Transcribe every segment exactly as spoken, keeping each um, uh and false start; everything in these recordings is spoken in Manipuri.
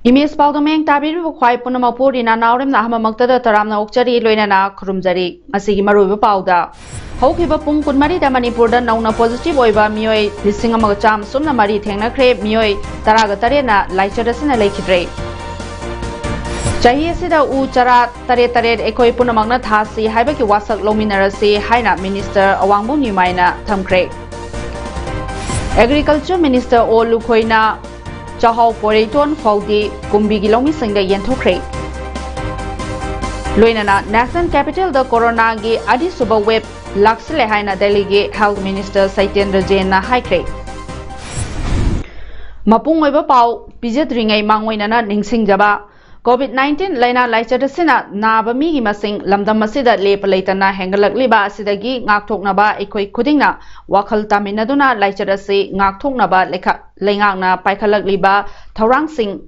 ꯏꯃꯦꯖ ꯄꯥꯎꯗ ꯃꯌꯦꯡ ꯇꯥꯕꯤꯔꯤꯕ ꯈ꯭ꯋꯥꯏ ꯄꯨꯝꯅꯃꯛꯄꯨ ꯔꯤꯅꯥ ꯅꯥꯎꯔꯦꯝꯅ ꯑꯍꯥꯟꯕꯃꯛꯇꯗ ꯇꯔꯥꯝꯅ ꯑꯣꯛꯆꯔꯤ, ꯂꯣꯏꯅꯅ ꯈꯨꯔꯨꯝꯖꯔꯤ꯫ ꯉꯁꯤꯒꯤ ꯃꯔꯨꯑꯣꯏꯕ ꯄꯥꯎꯗ, ꯍꯧꯈꯤꯕ ꯄꯨꯡ ꯀꯨꯟꯃꯔꯤꯗ ꯃꯅꯤꯄꯨꯔꯗ ꯅꯧꯅ ꯄꯣꯖꯤꯇꯤꯚ ꯑꯣꯏꯕ ꯃꯤꯑꯣꯏ ꯂꯤꯁꯤꯡ ꯑꯃꯒ ꯆꯥꯝꯃ ꯁꯨꯞꯅ ꯃꯔꯤ ꯊꯦꯡꯅꯈ꯭ꯔꯦ, ꯃꯤꯑꯣꯏ ꯇꯔꯥꯒ ꯇꯔꯦꯠꯅ ꯂꯥꯏꯆꯠ ꯑꯁꯤꯅ ꯂꯩꯈꯤꯗ꯭ꯔꯦ꯫ ꯆꯍꯤ ꯑꯁꯤꯗ ꯎ ꯆꯥꯔꯥ ꯇꯔꯦꯠ ꯇꯔꯦꯠ ꯑꯩꯈꯣꯏ ꯄꯨꯝꯅꯃꯛꯅ ꯊꯥꯁꯤ ꯍꯥꯏꯕꯒꯤ ꯋꯥꯁꯛ ꯂꯧꯃꯤꯟꯅꯔꯁꯤ ꯍꯥꯏꯅ ꯃꯤꯅꯤꯁꯇꯔ ꯑꯋꯥꯡꯕꯝ ꯅ꯭ꯌꯨꯃꯥꯏꯅ ꯊꯝꯈ꯭ꯔꯦ꯫ ꯑꯦꯒ꯭ꯔꯤꯀꯜꯆꯔ ꯃꯤꯅꯤꯁꯇꯔ ꯑꯣ ꯂꯨꯈꯣꯏꯅ ꯆꯥꯛꯍꯥꯎ ꯄꯣꯏꯔꯩꯇꯣꯟ ꯐꯧꯗꯤ ꯀꯨꯝꯕꯤꯒꯤ ꯂꯧꯃꯤꯁꯤꯡꯗ ꯌꯦꯟꯊꯣꯛꯈ꯭ꯔꯦ꯫ ꯂꯣꯏꯅꯅ ꯅꯦꯁꯅꯦꯜ ꯀꯦꯄꯤꯇꯦꯜꯗ ꯀꯣꯔꯣꯅꯥꯒꯤ ꯑꯅꯤꯁꯨꯕ ꯋꯦꯕ ꯂꯥꯛꯁꯤꯜꯂꯦ ꯍꯥꯏꯅ ꯗꯦꯜꯂꯤꯒꯤ ꯍꯦꯜꯊ ꯃꯤꯅꯤꯁꯇꯔ ꯁꯩꯇꯦꯟꯗ꯭ꯔ ꯖꯦꯟꯅ ꯍꯥꯏꯈ꯭ꯔꯦ꯫ ꯃꯄꯨꯡ ꯑꯣꯏꯕ ꯄꯥꯎ ꯄꯤꯖꯗ꯭ꯔꯤꯉꯩ ꯃꯥꯡꯑꯣꯏꯅꯅ ꯅꯤꯡꯁꯤꯡꯖꯕ, ꯀꯣꯚꯤꯗ ꯅꯥꯏꯟꯇꯤꯟ ꯂꯥꯏꯅꯥ ꯂꯥꯏꯆꯠ ꯑꯁꯤꯅ ꯅꯥꯕ ꯃꯤꯒꯤ ꯃꯁꯤꯡ ꯂꯝꯗꯝ ꯑꯁꯤꯗ ꯂꯦꯞꯄ ꯂꯩꯇꯅ ꯍꯦꯟꯒꯠꯂꯛꯂꯤꯕ ꯑꯁꯤꯗꯒꯤ ꯉꯥꯛꯊꯣꯛꯅꯕ ꯑꯩꯈꯣꯏ ꯈꯨꯗꯤꯡꯅ ꯋꯥꯈꯜ ꯇꯥꯃꯤꯟꯅꯗꯨꯅ ꯂꯥꯏꯆꯠ ꯑꯁꯤ ꯉꯥꯛꯊꯣꯛꯅꯕ ꯂꯩꯈ-, ꯂꯩꯉꯥꯛꯅ ꯄꯥꯏꯈꯠꯂꯛꯂꯤꯕ ꯊꯧꯔꯥꯡꯁꯤꯡ,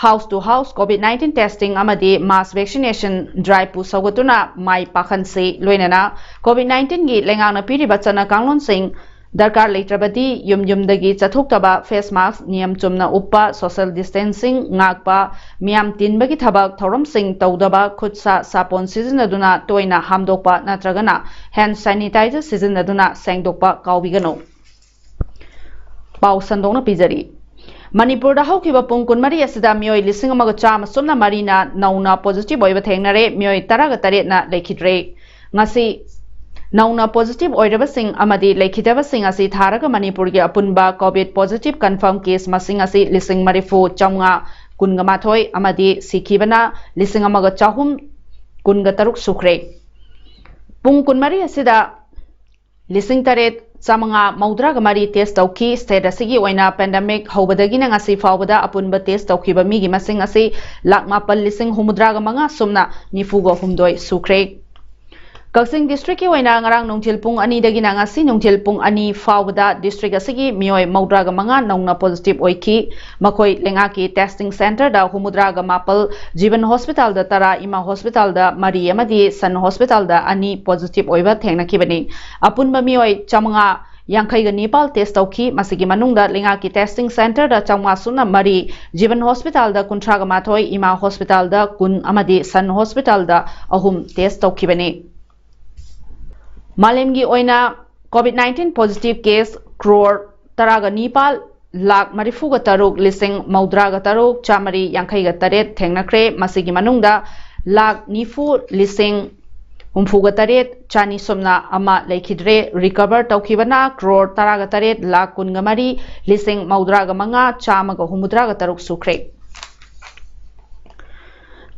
house to house COVID nineteen testing ꯑꯃꯗꯤ mass vaccination drive ꯄꯨ ꯁꯧꯒꯠꯇꯨꯅ ꯃꯥꯏ ꯄꯥꯛꯍꯟꯁꯤ꯫ ꯂꯣꯏꯅꯅ COVID nineteen ꯒꯤ ꯂꯩꯉꯥꯛꯅ ꯄꯤꯔꯤꯕ ꯆꯠꯅ ꯀꯥꯡꯂꯣꯟꯁꯤꯡ ꯗꯔꯀꯥꯔ ꯂꯩꯇ꯭ꯔꯕꯗꯤ ꯌꯨꯝ ꯌꯨꯝꯗꯒꯤ ꯆꯠꯊꯣꯛꯇꯕ, face mask ꯅꯤꯌꯝ ꯆꯨꯝꯅ ꯎꯞꯄ, social distancing ꯉꯥꯛꯄ, ꯃꯤꯌꯥꯝ ꯇꯤꯟꯕꯒꯤ ꯊꯕꯛ ꯊꯧꯔꯝꯁꯤꯡ ꯇꯧꯗꯕ, ꯈꯨꯠ ꯁꯥ ꯁꯥꯄꯣꯟ ꯁꯤꯖꯤꯟꯅꯗꯨꯅ ꯇꯣꯏꯅ ꯍꯥꯝꯗꯣꯛꯄ ꯅꯠꯇ꯭ꯔꯒꯅ hand sanitizer ꯁꯤꯖꯤꯟꯅꯗꯨꯅ ꯁꯦꯡꯗꯣꯛꯄ ꯀꯥꯎꯕꯤꯒꯅꯨ꯫ ꯄꯥꯎ ꯁꯟꯗꯣꯛꯅ ꯄꯤꯖꯔꯤ꯫ ꯃꯅꯤꯄꯨꯔꯗ ꯍꯧꯈꯤꯕ ꯄꯨꯡ ꯀꯨꯟꯃꯔꯤ ꯑꯁꯤꯗ ꯃꯤꯑꯣꯏ ꯂꯤꯁꯤꯡ ꯑꯃꯒ ꯆꯥꯝꯃ ꯁꯨꯞꯅ ꯃꯔꯤꯅ ꯅꯧꯅ ꯄꯣꯖꯤꯇꯤꯚ ꯑꯣꯏꯕ ꯊꯦꯡꯅꯔꯦ, ꯃꯤꯑꯣꯏ ꯇꯔꯥꯒ ꯇꯔꯦꯠꯅ ꯂꯩꯈꯤꯗ꯭ꯔꯦ꯫ ꯉꯁꯤ ꯅꯧꯅ ꯄꯣꯖꯤꯇꯤꯚ ꯑꯣꯏꯔꯕꯁꯤꯡ ꯑꯃꯗꯤ ꯂꯩꯈꯤꯗꯕꯁꯤꯡ ꯑꯁꯤ ꯊꯥꯔꯒ ꯃꯅꯤꯄꯨꯔꯒꯤ ꯑꯄꯨꯟꯕ ꯀꯣꯚꯤꯗ ꯄꯣꯖꯤꯇꯤꯚ ꯀꯟꯐꯥꯔꯝ ꯀꯦꯁ ꯃꯁꯤꯡ ꯑꯁꯤ ꯂꯤꯁꯤꯡ ꯃꯔꯤꯐꯨ ꯆꯥꯝꯃꯉꯥ ꯀꯨꯟꯒ ꯃꯥꯊꯣꯏ ꯑꯃꯗꯤ ꯁꯤꯈꯤꯕꯅ ꯂꯤꯁꯤꯡ ꯑꯃꯒ ꯆꯍꯨꯝ ꯀꯨꯟꯒ ꯇꯔꯨꯛ ꯁꯨꯈ꯭ꯔꯦ꯫ ꯄꯨꯡ ꯀꯨꯟꯃꯔꯤ ꯑꯁꯤꯗ ꯂꯤꯁꯤꯡ ꯇꯔꯦꯠ ꯆꯥꯃꯉꯥ ꯃꯧꯗ꯭ꯔꯥꯒ ꯃꯔꯤ test ꯇꯧꯈꯤ꯫ State ꯑꯁꯤꯒꯤ ꯑꯣꯏꯅ pandemic ꯍꯧꯕꯗꯒꯤꯅ ꯉꯁꯤ ꯐꯥꯎꯕꯗ ꯑꯄꯨꯟꯕ test ꯇꯧꯈꯤꯕ ꯃꯤꯒꯤ ꯃꯁꯤꯡ ꯑꯁꯤ ꯂꯥꯈ ꯃꯥꯄꯜ ꯂꯤꯁꯤꯡ ꯍꯨꯝꯐꯨꯇꯔꯥꯒ ꯃꯉꯥ ꯁꯨꯞꯅ ꯅꯤꯐꯨꯒ ꯍꯨꯝꯗꯣꯏ ꯁꯨꯈ꯭ꯔꯦ꯫ ꯀꯛꯆꯤꯡ district ꯀꯤ ꯑꯣꯏꯅ ꯉꯔꯥꯡ ꯅꯨꯡꯊꯤꯜ ꯄꯨꯡ ꯑꯅꯤꯗꯒꯤꯅ ꯉꯁꯤ ꯅꯨꯡꯊꯤꯜ ꯄꯨꯡ ꯑꯅꯤ ꯐꯥꯎꯕꯗ district ꯑꯁꯤꯒꯤ ꯃꯤꯑꯣꯏ ꯃꯧꯗ꯭ꯔꯥꯒ ꯃꯉꯥ ꯅꯧꯅ positive ꯑꯣꯏꯈꯤ꯫ ꯃꯈꯣꯏ ꯂꯩꯉꯥꯛꯀꯤ testing centre ꯗ ꯍꯨꯝꯐꯨꯇꯔꯥꯒ ꯃꯥꯄꯜ, ꯖꯤꯕꯟ hospital ꯗ ꯇꯔꯥ, ꯏꯃꯥ hospital ꯗ ꯃꯔꯤ ꯑꯃꯗꯤ ꯁꯟ hospital ꯗ ꯑꯅꯤ positive ꯑꯣꯏꯕ ꯊꯦꯡꯅꯈꯤꯕꯅꯤ꯫ ꯑꯄꯨꯟꯕ ꯃꯤꯑꯣꯏ ꯆꯥꯃꯉꯥ ꯌꯥꯡꯈꯩꯒ ꯅꯤꯄꯥꯜ test ꯇꯧꯈꯤ꯫ ꯃꯁꯤꯒꯤ ꯃꯅꯨꯡꯗ ꯂꯩꯉꯥꯛꯀꯤ testing centre ꯗ ꯆꯥꯃꯉꯥ ꯁꯨꯞꯅ ꯃꯔꯤ, ꯖꯤꯕꯟ hospital ꯗ ꯀꯨꯟꯊ꯭ꯔꯥꯒ ꯃꯥꯊꯣꯏ, ꯏꯃꯥ hospital ꯗ ꯀꯨꯟ ꯑꯃꯗꯤ ꯁꯟ hospital ꯗ ꯑꯍꯨꯝ test ꯇꯧꯈꯤꯕꯅꯤ꯫ ꯃꯥꯂꯦꯝꯒꯤ ꯑꯣꯏꯅ COVID nineteen positive case crore ꯇꯔꯥꯒ ꯅꯤꯄꯥꯜ ꯂꯥꯈ ꯃꯔꯤꯐꯨꯒ ꯇꯔꯨꯛ ꯂꯤꯁꯤꯡ ꯃꯧꯗ꯭ꯔꯥꯒ ꯇꯔꯨꯛ ꯆꯥꯃꯔꯤ ꯌꯥꯡꯈꯩꯒ ꯇꯔꯦꯠ ꯊꯦꯡꯅꯈ꯭ꯔꯦ꯫ ꯃꯁꯤꯒꯤ ꯃꯅꯨꯡꯗ ꯂꯥꯈ ꯅꯤꯐꯨ ꯂꯤꯁꯤꯡ ꯍꯨꯝꯐꯨꯒ ꯇꯔꯦꯠ ꯆꯅꯤ ꯁꯨꯞꯅ ꯑꯃ ꯂꯩꯈꯤꯗ꯭ꯔꯦ꯫ Recover ꯇꯧꯈꯤꯕꯅ crore ꯇꯔꯥꯒ ꯇꯔꯦꯠ ꯂꯥꯈ ꯀꯨꯟꯒ ꯃꯔꯤ ꯂꯤꯁꯤꯡ ꯃꯧꯗ꯭ꯔꯥꯒ ꯃꯉꯥ ꯆꯥꯝꯃꯒ ꯍꯨꯝꯐꯨꯇꯔꯥꯒ ꯇꯔꯨꯛ ꯁꯨꯈ꯭ꯔꯦ꯫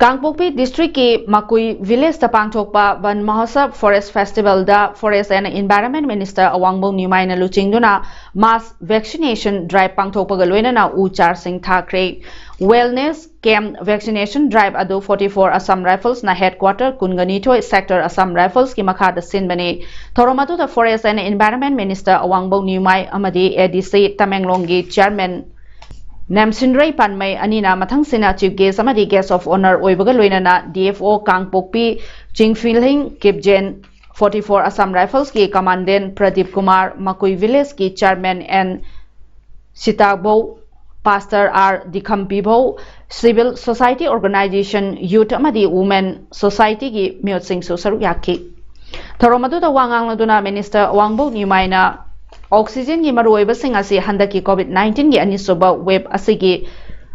ꯀꯥꯡꯄꯣꯛꯄꯤ district ꯀꯤ ꯃꯀꯨꯏ village ꯇ ꯄꯥꯡꯊꯣꯛꯄ Van Mahotsav Forest Festival the Forest and Environment Minister ꯑꯋꯥꯡꯕꯧ ꯅ꯭ꯌꯨꯃꯥꯏꯅ ꯂꯨꯆꯤꯡꯗꯨꯅ mass vaccination drive ꯄꯥꯡꯊꯣꯛꯄꯒ ꯂꯣꯏꯅꯅ ꯎ ꯆꯥꯔꯁꯤꯡ ꯊꯥꯈ꯭ꯔꯦ꯫ Wellness camp vaccination drive ꯑꯗꯨ forty-four Assam Rifles ꯅ headquarter ꯀꯨꯟꯒ ꯅꯤꯊꯣꯏ Sector Assam Rifles ꯀꯤ ꯃꯈꯥꯗ ꯁꯤꯟꯕꯅꯤ꯫ ꯊꯧꯔꯝ ꯑꯗꯨꯗ Forest and Environment Minister ꯑꯋꯥꯡꯕꯧ ꯅ꯭ꯌꯨꯃꯥꯏ ꯑꯃꯗꯤ A D C ꯇꯃꯦꯡꯂꯣꯡꯒꯤ Chairman ꯅꯦꯝꯁꯤꯟꯔꯩ ꯄꯥꯟꯃꯩ ꯑꯅꯤꯅ ꯃꯊꯪꯁꯤꯅ chief guest ꯑꯃꯗꯤ guest of honour ꯑꯣꯏꯕꯒ ꯂꯣꯏꯅꯅ D F O ꯀꯥꯡꯄꯣꯛꯄꯤ ꯆꯤꯡꯐꯤꯂꯤꯡ ꯀꯤꯞꯖꯦꯟ, forty-four Assam Rifles ꯀꯤ Commandant ꯄ꯭ꯔꯗꯤꯞ ꯀꯨꯃꯥꯔ, ꯃꯀꯨꯏ village ꯀꯤ Chairman N ꯁꯤꯇꯥꯕꯧ, Pastor R ꯗꯤꯈꯝꯄꯤꯕꯧ, civil society organisation, youth ꯑꯃꯗꯤ women society ꯒꯤ ꯃꯤꯑꯣꯏꯁꯤꯡꯁꯨ ꯁꯔꯨꯛ ꯌꯥꯈꯤ꯫ ꯊꯧꯔꯝ ꯑꯗꯨꯗ ꯋꯥ ꯉꯥꯡꯂꯗꯨꯅ Minister ꯑꯋꯥꯡꯕꯧ ꯅ꯭ꯌꯨꯃꯥꯏꯅ oxygen ꯒꯤ ꯃꯔꯨꯑꯣꯏꯕꯁꯤꯡ ꯑꯁꯤ ꯍꯟꯗꯛꯀꯤ COVID nineteen ꯒꯤ ꯑꯅꯤꯁꯨꯕ wave ꯑꯁꯤꯒꯤ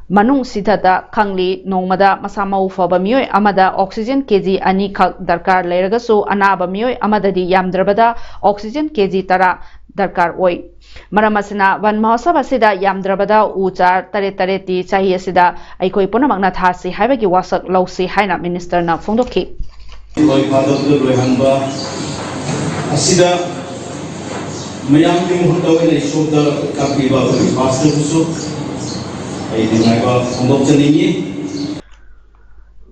ꯃꯅꯨꯡ ꯁꯤꯊꯗ ꯈꯪꯂꯤ꯫ ꯅꯣꯡꯃꯗ ꯃꯁꯥ ꯃꯎ ꯐꯕ ꯃꯤꯑꯣꯏ ꯑꯃꯗ oxygen K G ꯑꯅꯤꯈꯛ ꯗꯔꯀꯥꯔ ꯂꯩꯔꯒꯁꯨ, ꯑꯅꯥꯕ ꯃꯤꯑꯣꯏ ꯑꯃꯗꯗꯤ ꯌꯥꯝꯗ꯭ꯔꯕꯗ oxygen K G ꯇꯔꯥ ꯗꯔꯀꯥꯔ ꯑꯣꯏ꯫ ꯃꯔꯝ ꯑꯁꯤꯅ, ꯚꯟ ꯃꯍꯣꯠꯁꯕ ꯑꯁꯤꯗ ꯌꯥꯝꯗ꯭ꯔꯕꯗ ꯎ ꯆꯥꯔ ꯇꯔꯦꯠ ꯇꯔꯦꯠꯇꯤ ꯆꯍꯤ ꯑꯁꯤꯗ ꯑꯩꯈꯣꯏ ꯄꯨꯝꯅꯃꯛꯅ ꯊꯥꯁꯤ ꯍꯥꯏꯕꯒꯤ ꯋꯥꯁꯛ ꯂꯧꯁꯤ ꯍꯥꯏꯅ Minister ꯅ ꯐꯣꯡꯗꯣꯛꯈꯤ꯫ ꯂꯣꯏ ꯐꯥꯗꯕꯗ ꯂꯣꯏꯍꯟꯕ ꯑꯁꯤꯗ ꯃꯌꯥꯝꯒꯤ ꯃꯍꯨꯠꯇ ꯑꯣꯏꯅ ꯏꯁꯣꯔꯗ ꯇꯥꯛꯄꯤꯕ ꯑꯩꯈꯣꯏꯒꯤ ꯄꯥꯁꯇꯔꯕꯨꯁꯨ ꯑꯩ ꯅꯨꯡꯉꯥꯏꯕ ꯐꯣꯡꯗꯣꯛꯆꯅꯤꯡꯉꯤ꯫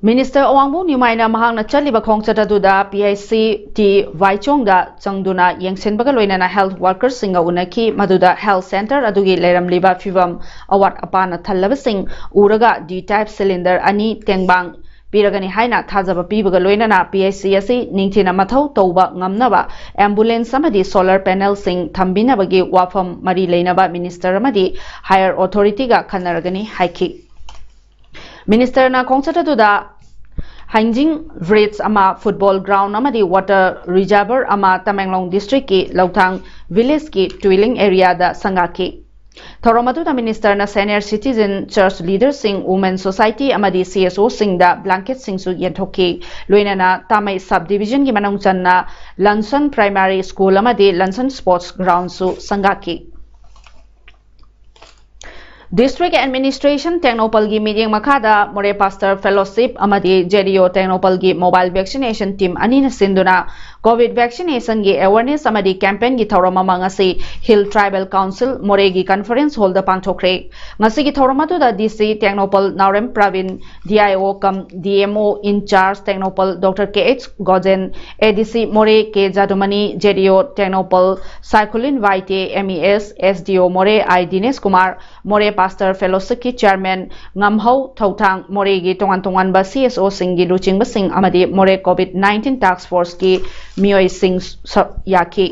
ꯃꯤꯅꯤꯁꯇꯔ ꯑꯋꯥꯡꯕꯣꯡ ꯅꯤꯎꯃꯥꯏꯅ ꯃꯍꯥꯛꯅ ꯆꯠꯂꯤꯕ ꯈꯣꯡꯆꯠ ꯑꯗꯨꯗ ꯄꯤ ꯑꯩꯆ ꯁꯤ ꯇꯤ ꯋꯥꯏꯆꯣꯡꯗ ꯆꯪꯗꯨꯅ ꯌꯦꯡꯁꯤꯟꯕꯒ ꯂꯣꯏꯅꯅ ꯍꯦꯜꯊ ꯋꯥꯔꯀꯔꯁꯤꯡꯒ ꯎꯅꯈꯤ꯫ ꯃꯗꯨꯗ ꯍꯦꯜꯊ ꯁꯦꯟꯇꯔ ꯑꯗꯨꯒꯤ ꯂꯩꯔꯝꯂꯤꯕ ꯐꯤꯕꯝ, ꯑꯋꯥꯠ ꯑꯄꯥꯅ ꯊꯜꯂꯕꯁꯤꯡ ꯎꯔꯒ ꯗꯤ ꯇꯥꯏꯞ ꯁꯤꯂꯤꯟꯗꯔ ꯑꯅꯤ ꯇꯦꯡꯕꯥꯡ ꯄꯤꯔꯒꯅꯤ ꯍꯥꯏꯅ ꯊꯥꯖꯕ ꯄꯤꯕꯒ ꯂꯣꯏꯅꯅ ꯄꯤ ꯑꯩꯆ ꯁꯤ ꯑꯁꯤ ꯅꯤꯡꯊꯤꯅ ꯃꯊꯧ ꯇꯧꯕ ꯉꯝꯅꯕ ꯑꯦꯝꯕꯨꯂꯦꯟꯁ ꯑꯃꯗꯤ ꯁꯣꯂꯔ ꯄꯦꯅꯦꯜꯁꯤꯡ ꯊꯝꯕꯤꯅꯕꯒꯤ ꯋꯥꯐꯝ ꯃꯔꯤ ꯂꯩꯅꯕ ꯃꯤꯅꯤꯁꯇꯔ ꯑꯃꯗꯤ ꯍꯥꯌꯔ ꯑꯣꯊꯣꯔꯤꯇꯤꯒ ꯈꯟꯅꯔꯒꯅꯤ ꯍꯥꯏꯈꯤ꯫ ꯃꯤꯅꯤꯁꯇꯔꯅ ꯈꯣꯡꯆꯠ ꯑꯗꯨꯗ ꯍꯥꯏꯡꯖꯤꯡ ꯕ꯭ꯔꯤꯖ ꯑꯃ, ꯐꯨꯠꯕꯣꯜ ꯒ꯭ꯔꯥꯎꯟ ꯑꯃꯗꯤ ꯋꯥꯇꯔ ꯔꯤꯖꯔꯚꯔ ꯑꯃ ꯇꯃꯦꯡꯂꯣꯡ ꯗꯤꯁꯇ꯭ꯔꯤꯛꯀꯤ ꯂꯧꯊꯥꯡ ꯚꯤꯂꯦꯖꯀꯤ ꯇ꯭ꯋꯤꯂꯤꯡ ꯑꯦꯔꯤꯌꯥꯗ ꯁꯪꯒꯥꯈꯤ꯫ ꯊꯧꯔꯝ ꯑꯗꯨꯗ ꯃꯤꯅꯤꯁꯇꯔꯅ ꯁꯦꯅꯤꯌꯔ ꯁꯤꯇꯤꯖꯟ, ꯆꯔꯆ ꯂꯤꯗꯔꯁꯤꯡ, ꯋꯨꯃꯦꯟ ꯁꯣꯁꯥꯏꯇꯤ ꯑꯃꯗꯤ ꯁꯤ ꯑꯦꯁ ꯑꯣꯁꯤꯡꯗ ꯕ꯭ꯂꯥꯡꯀꯦꯠꯁꯤꯡꯁꯨ ꯌꯦꯟꯊꯣꯛꯈꯤ꯫ ꯂꯣꯏꯅꯅ ꯇꯥꯃꯩ ꯁꯕ ꯗꯤꯕꯤꯖꯟꯒꯤ ꯃꯅꯨꯡ ꯆꯟꯅ ꯂꯟꯁꯟ ꯄ꯭ꯔꯥꯏꯃꯥꯔꯤ ꯁ꯭ꯀꯨꯜ ꯑꯃꯗꯤ ꯂꯟꯁꯟ ꯁ꯭ꯄꯣꯔꯠꯁ ꯒ꯭ꯔꯥꯎꯟꯁꯨ ꯁꯪꯒꯥꯈꯤ꯫ ꯗꯤꯁꯇ꯭ꯔꯤꯛ ꯑꯦꯗꯃꯤꯅꯤꯁꯇ꯭ꯔꯦꯁꯟ ꯇꯦꯡꯅꯧꯄꯜꯒꯤ ꯃꯤꯠꯌꯦꯡ ꯃꯈꯥꯗ ꯃꯣꯔꯦ ꯄꯥꯁꯇꯔ ꯐꯦꯂꯣꯁꯤꯞ ꯑꯃꯗꯤ ꯖꯦ ꯗꯤ ꯑꯣ ꯇꯦꯡꯅꯧꯄꯜꯒꯤ ꯃꯣꯕꯥꯏꯜ ꯚꯦꯛꯁꯤꯅꯦꯁꯟ ꯇꯤꯝ ꯑꯅꯤꯅ ꯁꯤꯟꯗꯨꯅ ꯀꯣꯚꯤꯗ ꯚꯦꯛꯁꯤꯅꯦꯁꯟꯒꯤ ꯑꯦꯋꯦꯔꯅꯦꯁ ꯑꯃꯗꯤ ꯀꯦꯝꯄꯦꯟꯒꯤ ꯊꯧꯔꯝ ꯑꯃ ꯉꯁꯤ ꯍꯤꯜ ꯇ꯭ꯔꯥꯏꯕꯦꯜ ꯀꯥꯎꯟꯁꯤꯜ ꯃꯣꯔꯦꯒꯤ ꯀꯟꯐꯔꯦꯟꯁ ꯍꯣꯜꯗ ꯄꯥꯡꯊꯣꯛꯈ꯭ꯔꯦ꯫ ꯉꯁꯤꯒꯤ ꯊꯧꯔꯝ ꯑꯗꯨꯗ ꯗꯤ ꯁꯤ ꯇꯦꯡꯅꯧꯄꯜ ꯅꯥꯎꯔꯦꯝ Praveen, D I O cum D M O incharge Tengnoupal doctor K H Gojen, A D C Moreh K Jadumani, J D O Tengnoupal Saikhulin Waite, M E S, S D O Moreh ꯑꯥꯏ ꯗꯤꯅꯦꯁ ꯀꯨꯃꯥꯔ, ꯃꯣꯔꯦ ꯄꯥꯁꯇꯔ ꯐꯦꯂꯣꯁꯤꯞꯀꯤ ꯆꯤꯌꯔꯃꯦꯟ ꯉꯝꯍꯧ ꯊꯧꯊꯥꯡ, ꯃꯣꯔꯦꯒꯤ ꯇꯣꯉꯥꯟ ꯇꯣꯉꯥꯟꯕ ꯁꯤ ꯑꯦꯁ ꯑꯣꯁꯤꯡꯒꯤ ꯂꯨꯆꯤꯡꯕꯁꯤꯡ ꯑꯃꯗꯤ ꯃꯣꯔꯦ ꯀꯣꯚꯤꯗ ꯅꯥꯏꯟꯇꯤꯟ ꯇꯥꯛꯁ ꯐꯣꯔꯁꯀꯤ ꯃꯤꯑꯣꯏꯁꯤꯡ ꯁꯔꯨꯛ ꯌꯥꯈꯤ꯫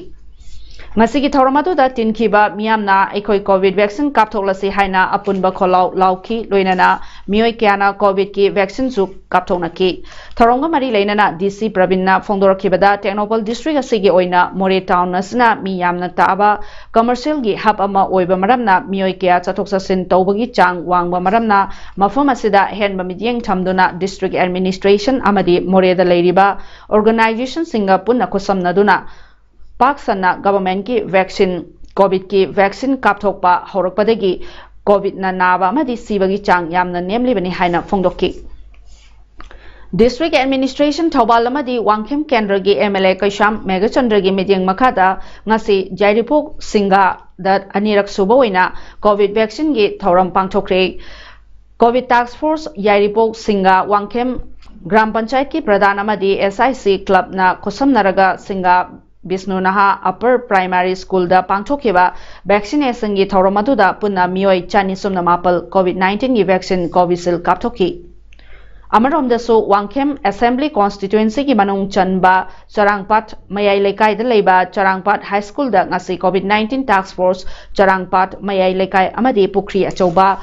ꯉꯁꯤꯒꯤ ꯊꯧꯔꯝ ꯑꯗꯨꯗ ꯇꯤꯟꯈꯤꯕ ꯃꯤꯌꯥꯝꯅ ꯑꯩꯈꯣꯏ ꯀꯣꯚꯤꯗ ꯚꯦꯛꯁꯤꯟ ꯀꯥꯞꯊꯣꯛꯂꯁꯤ ꯍꯥꯏꯅ ꯑꯄꯨꯟꯕ ꯈꯣꯜꯂꯥꯎ ꯂꯥꯎꯈꯤ꯫ ꯂꯣꯏꯅꯅ ꯃꯤꯑꯣꯏ ꯀꯌꯥꯅ ꯀꯣꯚꯤꯗꯀꯤ ꯚꯦꯛꯁꯤꯟꯁꯨ ꯀꯥꯞꯊꯣꯛꯅꯈꯤ꯫ ꯊꯧꯔꯝꯒ ꯃꯔꯤ ꯂꯩꯅꯅ ꯗꯤ ꯁꯤ ꯄ꯭ꯔꯕꯤꯟꯅ ꯐꯣꯡꯗꯣꯔꯛꯈꯤꯕꯗ, ꯇꯦꯡꯅꯧꯄꯜ ꯗꯤꯁꯇ꯭ꯔꯤꯛ ꯑꯁꯤꯒꯤ ꯑꯣꯏꯅ ꯃꯣꯔꯦ ꯇꯥꯎꯟ ꯑꯁꯤꯅ ꯃꯤ ꯌꯥꯝꯅ ꯇꯥꯕ ꯀꯃꯔꯁꯤꯌꯦꯜꯒꯤ ꯍꯕ ꯑꯃ ꯑꯣꯏꯕ ꯃꯔꯝꯅ ꯃꯤꯑꯣꯏ ꯀꯌꯥ ꯆꯠꯊꯣꯛ ꯆꯠꯁꯤꯟ ꯇꯧꯕꯒꯤ ꯆꯥꯡ ꯋꯥꯡꯕ ꯃꯔꯝꯅ ꯃꯐꯝ ꯑꯁꯤꯗ ꯑꯍꯦꯟꯕ ꯃꯤꯠꯌꯦꯡ ꯊꯝꯗꯨꯅ ꯗꯤꯁꯇ꯭ꯔꯤꯛ ꯑꯦꯗꯃꯤꯅꯤꯁꯇ꯭ꯔꯦꯁꯟ ꯑꯃꯗꯤ ꯃꯣꯔꯦꯗ ꯂꯩꯔꯤꯕ ꯑꯣꯔꯒꯅꯥꯏꯖꯦꯁꯟꯁꯤꯡꯒ ꯄꯨꯟꯅ ꯈꯨꯠꯁꯝꯅꯗꯨꯅ ꯄꯥꯛ ꯁꯟꯅ ꯒꯚꯔꯟꯃꯦꯟꯠꯀꯤ ꯚꯦꯛꯁꯤꯟ, ꯀꯣꯚꯤꯗꯀꯤ ꯚꯦꯛꯁꯤꯟ ꯀꯥꯞꯊꯣꯛꯄ ꯍꯧꯔꯛꯄꯗꯒꯤ ꯀꯣꯚꯤꯗꯅ ꯅꯥꯕ ꯑꯃꯗꯤ ꯁꯤꯕꯒꯤ ꯆꯥꯡ ꯌꯥꯝꯅ ꯅꯦꯝꯂꯤꯕꯅꯤ ꯍꯥꯏꯅ ꯐꯣꯡꯗꯣꯛꯈꯤ꯫ District Administration ꯊꯧꯕꯥꯜ ꯑꯃꯗꯤ ꯋꯥꯡꯈꯦꯝ ꯀꯦꯟꯗ꯭ꯔꯒꯤ M L A ꯀꯩꯁꯥꯝ ꯃꯦꯘꯆꯟꯗ꯭ꯔꯒꯤ ꯃꯤꯠꯌꯦꯡ ꯃꯈꯥꯗ ꯉꯁꯤ ꯌꯥꯏꯔꯤꯄꯣꯛ ꯁꯤꯡꯒꯥꯗ ꯑꯅꯤꯔꯛ ꯁꯨꯕ ꯑꯣꯏꯅ COVID vaccine ꯒꯤ ꯊꯧꯔꯝ ꯄꯥꯡꯊꯣꯛꯈ꯭ꯔꯦ꯫ COVID Task Force ꯌꯥꯏꯔꯤꯄꯣꯛ ꯁꯤꯡꯒꯥ ꯋꯥꯡꯈꯦꯝ ꯒ꯭ꯔꯥꯝ ꯄꯟꯆꯥꯌꯠꯀꯤ ꯄ꯭ꯔꯙꯥꯟ ꯑꯃꯗꯤ S I C club ꯅ ꯈꯨꯠꯁꯝꯅꯔꯒ ꯁꯤꯡꯒꯥ ꯕꯤꯁꯅꯨ ꯅꯍꯥ Upper Primary School ꯗ ꯄꯥꯡꯊꯣꯛꯈꯤꯕ vaccination ꯒꯤ ꯊꯧꯔꯝ ꯑꯗꯨꯗ ꯄꯨꯟꯅ ꯃꯤꯑꯣꯏ ꯆꯅꯤ ꯁꯨꯞꯅ ꯃꯥꯄꯜ COVID nineteen ꯒꯤ vaccine Covishield ꯀꯥꯞꯊꯣꯛꯈꯤ꯫ ꯑꯃꯔꯣꯝꯗꯁꯨ Wangkhem Assembly Constituency ꯒꯤ ꯃꯅꯨꯡ ꯆꯟꯕ ꯆꯔꯥꯡꯄꯥꯠ ꯃꯌꯥꯏ ꯂꯩꯀꯥꯏꯗ ꯂꯩꯕ ꯆꯔꯥꯡꯄꯥꯠ High School ꯗ ꯉꯁꯤ COVID nineteen Task Force ꯆꯔꯥꯡꯄꯥꯠ ꯃꯌꯥꯏ ꯂꯩꯀꯥꯏ ꯑꯃꯗꯤ ꯄꯨꯈ꯭ꯔꯤ ꯑꯆꯧꯕ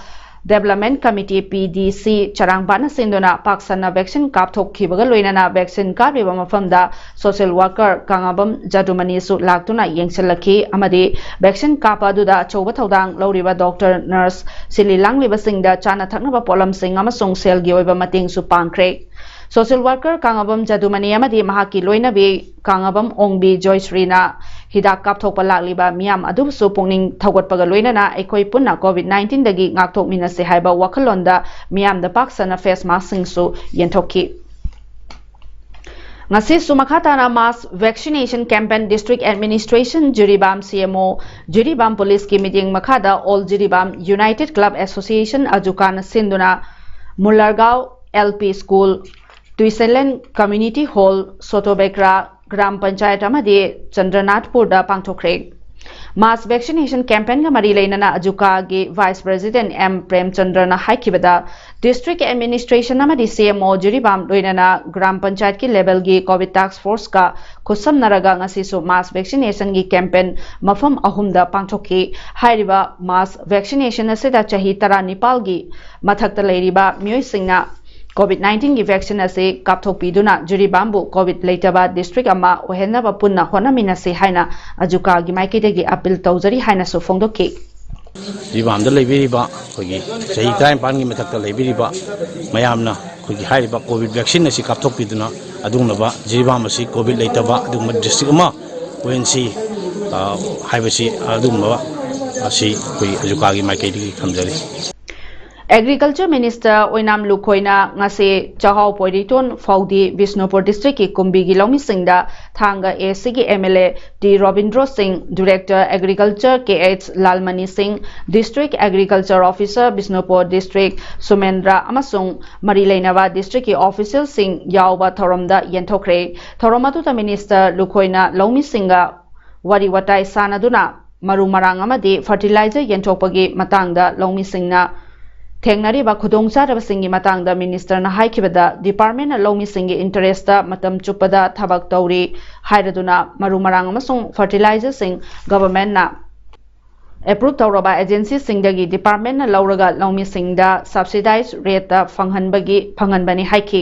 Development Committee P D C ꯆꯔꯥꯡꯄꯥꯠꯅ ꯁꯤꯟꯗꯨꯅ ꯄꯥꯛ ꯁꯟꯅ vaccine ꯀꯥꯞꯊꯣꯛꯈꯤꯕꯒ ꯂꯣꯏꯅꯅ vaccine ꯀꯥꯞꯂꯤꯕ ꯃꯐꯝꯗ social worker ꯀꯥꯉꯥꯕꯝ ꯖꯗꯨꯃꯅꯤꯁꯨ ꯂꯥꯛꯇꯨꯅ ꯌꯦꯡꯁꯤꯜꯂꯛꯈꯤ ꯑꯃꯗꯤ vaccine ꯀꯥꯞꯄ ꯑꯗꯨꯗ ꯑꯆꯧꯕ ꯊꯧꯗꯥꯡ ꯂꯧꯔꯤꯕ doctor, nurse, ꯁꯤꯜꯂꯤ ꯂꯥꯡꯂꯤꯕꯁꯤꯡꯗ ꯆꯥꯅ ꯊꯛꯅꯕ ꯄꯣꯠꯂꯝꯁꯤꯡ ꯑꯃꯁꯨꯡ ꯁꯦꯜꯒꯤ ꯑꯣꯏꯕ ꯃꯇꯦꯡꯁꯨ ꯄꯥꯡꯈ꯭ꯔꯦ꯫ Social worker ꯀꯥꯉꯥꯕꯝ ꯖꯗꯨꯃꯅꯤ ꯑꯃꯗꯤ ꯃꯍꯥꯛꯀꯤ ꯂꯣꯏꯅꯕꯤ ꯀꯥꯉꯥꯕꯝ ꯑꯣꯡꯕꯤ ꯖꯣꯏꯁ꯭ꯔꯤꯅ ꯍꯤꯗꯥꯛ ꯀꯥꯞꯊꯣꯛꯄ ꯂꯥꯛꯂꯤꯕ ꯃꯤꯌꯥꯝ ꯑꯗꯨꯕꯨꯁꯨ ꯄꯨꯛꯅꯤꯡ ꯊꯧꯒꯠꯄꯒ ꯂꯣꯏꯅꯅ ꯑꯩꯈꯣꯏ ꯄꯨꯟꯅ COVID nineteen ꯗꯒꯤ ꯉꯥꯛꯊꯣꯛꯃꯤꯟꯅꯁꯤ ꯍꯥꯏꯕ ꯋꯥꯈꯜꯂꯣꯟꯗ ꯃꯤꯌꯥꯝꯗ ꯄꯥꯛ ꯁꯟꯅ face mask ꯁꯤꯡꯁꯨ ꯌꯦꯟꯊꯣꯛꯈꯤ꯫ ꯉꯁꯤꯁꯨ ꯃꯈꯥ ꯇꯥꯅ mass vaccination campaign District Administration Jiribam, C M O Jiribam, Police ꯀꯤ ꯃꯤꯠꯌꯦꯡ ꯃꯈꯥꯗ All Jiribam United Club Association ꯑꯖꯨꯀꯥꯅ ꯁꯤꯟꯗꯨꯅ Mulargaon L P School, Tuiselen Community Hall, Sotobekra gram panchayat ꯑꯃꯗꯤ ꯆꯟꯗ꯭ꯔꯅꯥꯊꯄꯨꯔꯗ ꯄꯥꯡꯊꯣꯛꯈ꯭ꯔꯦ꯫ Mass vaccination campaign ꯒ ꯃꯔꯤ ꯂꯩꯅꯅ ꯑꯖꯨꯀꯥꯒꯤ Vice President M ꯄ꯭ꯔꯦꯝꯆꯟꯗ꯭ꯔꯅ ꯍꯥꯏꯈꯤꯕꯗ, District Administration ꯑꯃꯗꯤ C M O ꯖꯤꯔꯤꯕꯥꯝ ꯂꯣꯏꯅꯅ ꯒ꯭ꯔꯥꯝ ꯄꯟꯆꯥꯌꯠꯀꯤ level ꯒꯤ COVID Task Force ꯀ ꯈꯨꯠꯁꯝꯅꯔꯒ ꯉꯁꯤꯁꯨ mass vaccination ꯒꯤ campaign ꯃꯐꯝ ꯑꯍꯨꯝꯗ ꯄꯥꯡꯊꯣꯛꯈꯤ꯫ ꯍꯥꯏꯔꯤꯕ mass vaccination ꯑꯁꯤꯗ ꯆꯍꯤ ꯇꯔꯥꯅꯤꯄꯥꯜꯒꯤ ꯃꯊꯛꯇ ꯂꯩꯔꯤꯕ ꯃꯤꯑꯣꯏꯁꯤꯡꯅ COVID nineteen ꯒꯤ vaccine ꯑꯁꯤ ꯀꯥꯞꯊꯣꯛꯄꯤꯗꯨꯅ ꯖꯤꯔꯤꯕꯥꯝꯕꯨ COVID ꯂꯩꯇꯕ district ꯑꯃ ꯑꯣꯏꯍꯟꯅꯕ ꯄꯨꯟꯅ ꯍꯣꯠꯅꯃꯤꯟꯅꯁꯤ ꯍꯥꯏꯅ ꯑꯖꯨꯀꯥꯒꯤ ꯃꯥꯏꯀꯩꯗꯒꯤ appeal ꯇꯧꯖꯔꯤ ꯍꯥꯏꯅꯁꯨ ꯐꯣꯡꯗꯣꯛꯈꯤ꯫ ꯖꯤꯔꯤꯕꯥꯝꯗ ꯂꯩꯕꯤꯔꯤꯕ ꯑꯩꯈꯣꯏꯒꯤ ꯆꯍꯤ ꯇꯔꯥꯅꯤꯄꯥꯜꯒꯤ ꯃꯊꯛꯇ ꯂꯩꯕꯤꯔꯤꯕ ꯃꯌꯥꯝꯅ ꯑꯩꯈꯣꯏꯒꯤ ꯍꯥꯏꯔꯤꯕ COVID vaccine ꯑꯁꯤ ꯀꯥꯞꯊꯣꯛꯄꯤꯗꯨꯅ ꯑꯗꯨꯒꯨꯝꯂꯕ ꯖꯤꯔꯤꯕꯥꯝ ꯑꯁꯤ COVID ꯂꯩꯇꯕ ꯑꯗꯨꯒꯨꯝꯕ district ꯑꯃ ꯑꯣꯏꯍꯟꯁꯤ, ꯑ, ꯍꯥꯏꯕꯁꯤ, ꯑꯗꯨꯒꯨꯝꯕ ꯑꯁꯤ ꯑꯩꯈꯣꯏ ꯑꯖꯨꯀꯥꯒꯤ ꯃꯥꯏꯀꯩꯗꯒꯤ ꯊꯝꯖꯔꯤ꯫ Agriculture Minister ꯑꯣꯏꯅꯥꯝ ꯂꯨꯈꯣꯏꯅ ꯉꯁꯤ ꯆꯥꯛꯍꯥꯎ ꯄꯣꯏꯔꯤꯇꯣꯟ ꯐꯥꯎꯗꯤ ꯕꯤꯁꯅꯨꯄꯨꯔ district ꯀꯤ ꯀꯨꯝꯕꯤꯒꯤ ꯂꯧꯃꯤꯁꯤꯡꯗ ꯊꯥꯡꯒ A C ꯒꯤ M L A T Robindro ꯁꯤꯡ, Director Agriculture K H Lalmani ꯁꯤꯡ, District Agriculture Officer Bishnupur district ꯁꯨꯃꯦꯟꯗ꯭ꯔ ꯑꯃꯁꯨꯡ ꯃꯔꯤ ꯂꯩꯅꯕ district ꯀꯤ official ꯁꯤꯡ ꯌꯥꯎꯕ ꯊꯧꯔꯝꯗ ꯌꯦꯟꯊꯣꯛꯈ꯭ꯔꯦ꯫ ꯊꯧꯔꯝ ꯑꯗꯨꯗ Minister ꯂꯨꯈꯣꯏꯅ ꯂꯧꯃꯤꯁꯤꯡꯒ ꯋꯥꯔꯤ ꯋꯥꯇꯥꯏ ꯁꯥꯟꯅꯗꯨꯅ ꯃꯔꯨ ꯃꯔꯥꯡ ꯑꯃꯗꯤ fertilizer ꯌꯦꯟꯊꯣꯛꯄꯒꯤ ꯃꯇꯥꯡꯗ ꯂꯧꯃꯤꯁꯤꯡꯅ ꯊꯦꯡꯅꯔꯤꯕ ꯈꯨꯗꯣꯡꯆꯥꯗꯕꯁꯤꯡꯒꯤ ꯃꯇꯥꯡꯗ Minister ꯅ ꯍꯥꯏꯈꯤꯕꯗ, department ꯅ ꯂꯧꯃꯤꯁꯤꯡꯒꯤ interest ꯇ ꯃꯇꯝ ꯆꯨꯞꯄꯗ ꯊꯕꯛ ꯇꯧꯔꯤ ꯍꯥꯏꯔꯗꯨꯅ ꯃꯔꯨ ꯃꯔꯥꯡ ꯑꯃꯁꯨꯡ fertilizer ꯁꯤꯡ government ꯅ approve ꯇꯧꯔꯕ agency ꯁꯤꯡꯗꯒꯤ department ꯅ ꯂꯧꯔꯒ ꯂꯧꯃꯤꯁꯤꯡꯗ subsidized rate ꯇ ꯐꯪꯍꯟꯕꯒꯤ, ꯐꯪꯍꯟꯕꯅꯤ ꯍꯥꯏꯈꯤ꯫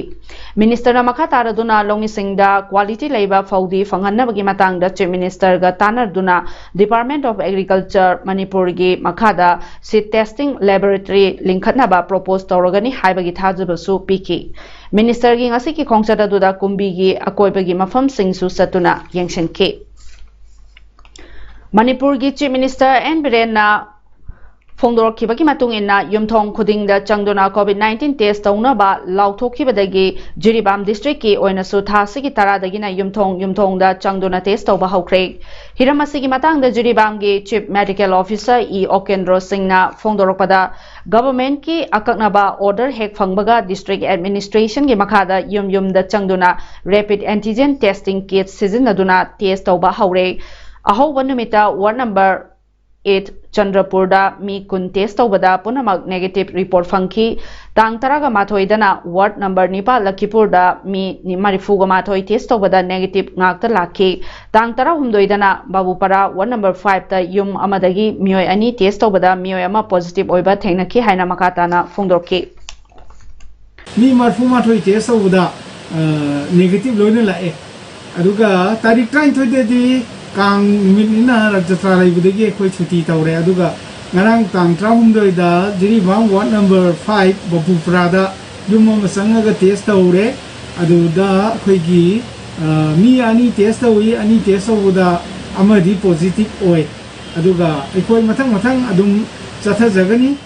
Minister ꯅ ꯃꯈꯥ ꯇꯥꯔꯗꯨꯅ ꯂꯧꯃꯤꯁꯤꯡꯗ quality ꯂꯩꯕ ꯐꯧꯗꯤ ꯐꯪꯍꯟꯅꯕꯒꯤ ꯃꯇꯥꯡꯗ Chief Minister ꯒ ꯇꯥꯟꯅꯗꯨꯅ Department of Agriculture ꯃꯅꯤꯄꯨꯔꯒꯤ ꯃꯈꯥꯗ seed testing laboratory ꯂꯤꯡꯈꯠꯅꯕ propose ꯇꯧꯔꯒꯅꯤ ꯍꯥꯏꯕꯒꯤ ꯊꯥꯖꯕꯁꯨ ꯄꯤꯈꯤ꯫ Minister ꯒꯤ ꯉꯁꯤꯒꯤ ꯈꯣꯡꯆꯠ ꯑꯗꯨꯗ ꯀꯨꯝꯕꯤꯒꯤ ꯑꯀꯣꯏꯕꯒꯤ ꯃꯐꯝꯁꯤꯡꯁꯨ ꯆꯠꯇꯨꯅ ꯌꯦꯡꯁꯤꯟꯈꯤ꯫ ꯃꯅꯤꯄꯨꯔꯒꯤ Chief Minister N ꯕꯤꯔꯦꯟꯅ ꯐꯣꯡꯗꯣꯔꯛꯈꯤꯕꯒꯤ ꯃꯇꯨꯡ ꯏꯟꯅ, ꯌꯨꯝꯊꯣꯡ ꯈꯨꯗꯤꯡꯗ ꯆꯪꯗꯨꯅ COVID nineteen test ꯇꯧꯅꯕ ꯂꯥꯎꯊꯣꯛꯈꯤꯕꯗꯒꯤ ꯖꯤꯔꯤꯕꯥꯝ district ꯀꯤ ꯑꯣꯏꯅꯁꯨ ꯊꯥ ꯑꯁꯤꯒꯤ ꯇꯔꯥꯗꯒꯤꯅ ꯌꯨꯝꯊꯣꯡ ꯌꯨꯝꯊꯣꯡꯗ ꯆꯪꯗꯨꯅ test ꯇꯧꯕ ꯍꯧꯈ꯭ꯔꯦ꯫ ꯍꯤꯔꯝ ꯑꯁꯤꯒꯤ ꯃꯇꯥꯡꯗ ꯖꯤꯔꯤꯕꯥꯝꯒꯤ Chief Medical Officer ꯏ ꯑꯣꯀꯦꯟꯗ꯭ꯔꯣ ꯁꯤꯡꯅ ꯐꯣꯡꯗꯣꯔꯛꯄꯗ, government ꯀꯤ ꯑꯀꯛꯅꯕ order ꯍꯦꯛ ꯐꯪꯕꯒ district administration ꯒꯤ ꯃꯈꯥꯗ ꯌꯨꯝ ꯌꯨꯝꯗ ꯆꯪꯗꯨꯅ rapid antigen testing kit ꯁꯤꯖꯤꯟꯅꯗꯨꯅ test ꯇꯧꯕ ꯍꯧꯔꯦ꯫ ꯑꯍꯧꯕ ꯅꯨꯃꯤꯠꯇ ward number eight ꯆꯟꯗ꯭ꯔꯄꯨꯔꯗ ꯃꯤ ꯀꯨꯟ test ꯇꯧꯕꯗ ꯄꯨꯝꯅꯃꯛ negative report ꯐꯪꯈꯤ꯫ ꯇꯥꯡ ꯇꯔꯥꯒ ꯃꯥꯊꯣꯏꯗꯅ ward number ꯅꯤꯄꯥꯜ ꯂꯈꯤꯄꯨꯔꯗ ꯃꯤ ꯃꯔꯤꯐꯨꯒ ꯃꯥꯊꯣꯏ test ꯇꯧꯕꯗ negative ꯉꯥꯛꯇ ꯂꯥꯛꯈꯤ꯫ ꯇꯥꯡ ꯇꯔꯥꯍꯨꯝꯗꯣꯏꯗꯅ ꯕꯥꯕꯨꯄꯥꯔꯥ ward number five ꯇ ꯌꯨꯝ ꯑꯃꯗꯒꯤ ꯃꯤꯑꯣꯏ ꯑꯅꯤ test ꯇꯧꯕꯗ ꯃꯤꯑꯣꯏ ꯑꯃ positive ꯑꯣꯏꯕ ꯊꯦꯡꯅꯈꯤ ꯍꯥꯏꯅ ꯃꯈꯥ ꯇꯥꯅ ꯐꯣꯡꯗꯣꯛꯈꯤ꯫ ꯃꯤ ꯃꯔꯤꯐꯨ ꯃꯥꯊꯣꯏ test ꯇꯧꯕꯗ negative ꯂꯣꯏꯅ ꯂꯥꯛꯑꯦ꯫ ꯑꯗꯨꯒ ꯇꯥꯔꯤꯛ ꯇꯔꯥꯅꯤꯊꯣꯏꯗꯗꯤ ꯀꯥꯡ ꯅꯨꯃꯤꯠꯅꯤꯅ ꯔꯊ ꯖꯇ꯭ꯔꯥ ꯂꯩꯕꯗꯒꯤ ꯑꯩꯈꯣꯏ ꯁꯨꯇꯤ ꯇꯧꯔꯦ꯫ ꯑꯗꯨꯒ ꯉꯔꯥꯡ ꯇꯥꯡ ꯇꯔꯥꯍꯨꯝꯗꯣꯏꯗ ꯖꯤꯔꯤꯕꯥꯝ ward number five ꯕꯥꯕꯨꯄꯨꯔꯥꯗ ꯌꯨꯝ ꯑꯃ ꯆꯪꯉꯒ test ꯇꯧꯔꯦ꯫ ꯑꯗꯨꯗ ꯑꯩꯈꯣꯏꯒꯤ ꯃꯤ ꯑꯅꯤ test ꯇꯧꯏ꯫ ꯑꯅꯤ test ꯇꯧꯕꯗ ꯑꯃꯗꯤ positive ꯑꯣꯏ꯫ ꯑꯗꯨꯒ ꯑꯩꯈꯣꯏ ꯃꯊꯪ ꯃꯊꯪ ꯑꯗꯨꯝ ꯆꯠꯊꯖꯒꯅꯤ꯫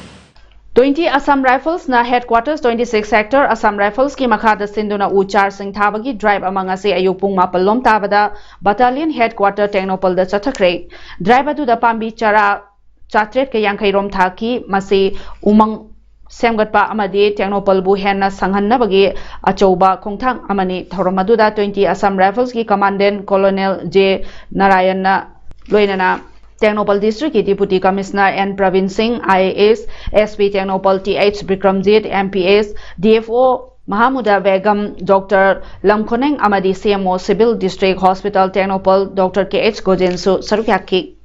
Twenty Assam Riflesꯅ Headquarters twenty six Sector Assam Riflesꯀꯤ ꯃꯈꯥꯗ ꯁꯤꯟꯗꯨꯅ ꯎ ꯆꯥꯔꯁꯤꯡ ꯊꯥꯕꯒꯤ drive ꯑꯃ ꯉꯁꯤ ꯑꯌꯨꯛ ꯄꯨꯡ ꯃꯥꯄꯜ ꯂꯣꯝ ꯇꯥꯕꯗ Battalion Headquarter ꯇꯦꯡꯅꯧꯄꯜꯗ ꯆꯠꯊꯈ꯭ꯔꯦ꯫ Drive ꯑꯗꯨꯗ ꯄꯥꯝꯕꯤ ꯆꯔꯥ ꯆꯥꯇ꯭ꯔꯦꯠꯀ ꯌꯥꯡꯈꯩ ꯔꯣꯝ ꯊꯥꯈꯤ꯫ ꯃꯁꯤ ꯎꯃꯪ ꯁꯦꯝꯒꯠꯄ ꯑꯃꯗꯤ ꯇꯦꯡꯅꯧꯄꯜꯕꯨ ꯍꯦꯟꯅ ꯁꯪꯍꯟꯅꯕꯒꯤ ꯑꯆꯧꯕ ꯈꯣꯡꯊꯥꯡ ꯑꯃꯅꯤ꯫ ꯊꯧꯔꯝ ꯑꯗꯨꯗ twenty Assam Riflesꯀꯤ Commandant Colonel J ꯅꯥꯔꯥꯌꯟꯅ ꯂꯣꯏꯅꯅ Tengnoupal Districtꯀꯤ Deputy Commissioner N Praveen ꯁꯤꯡ, I A S, S P Tengnoupal T H Bikramjit, M P S, D F O ꯃꯍꯥꯃꯨꯗꯥ Begum, Doctor ꯂꯝꯈꯣꯅꯦꯡ ꯑꯃꯗꯤ C M O Civil District Hospital Tengnoupal Doctor K H ꯒꯣꯖꯦꯟꯁꯨ ꯁꯔꯨꯛ ꯌꯥꯈꯤ꯫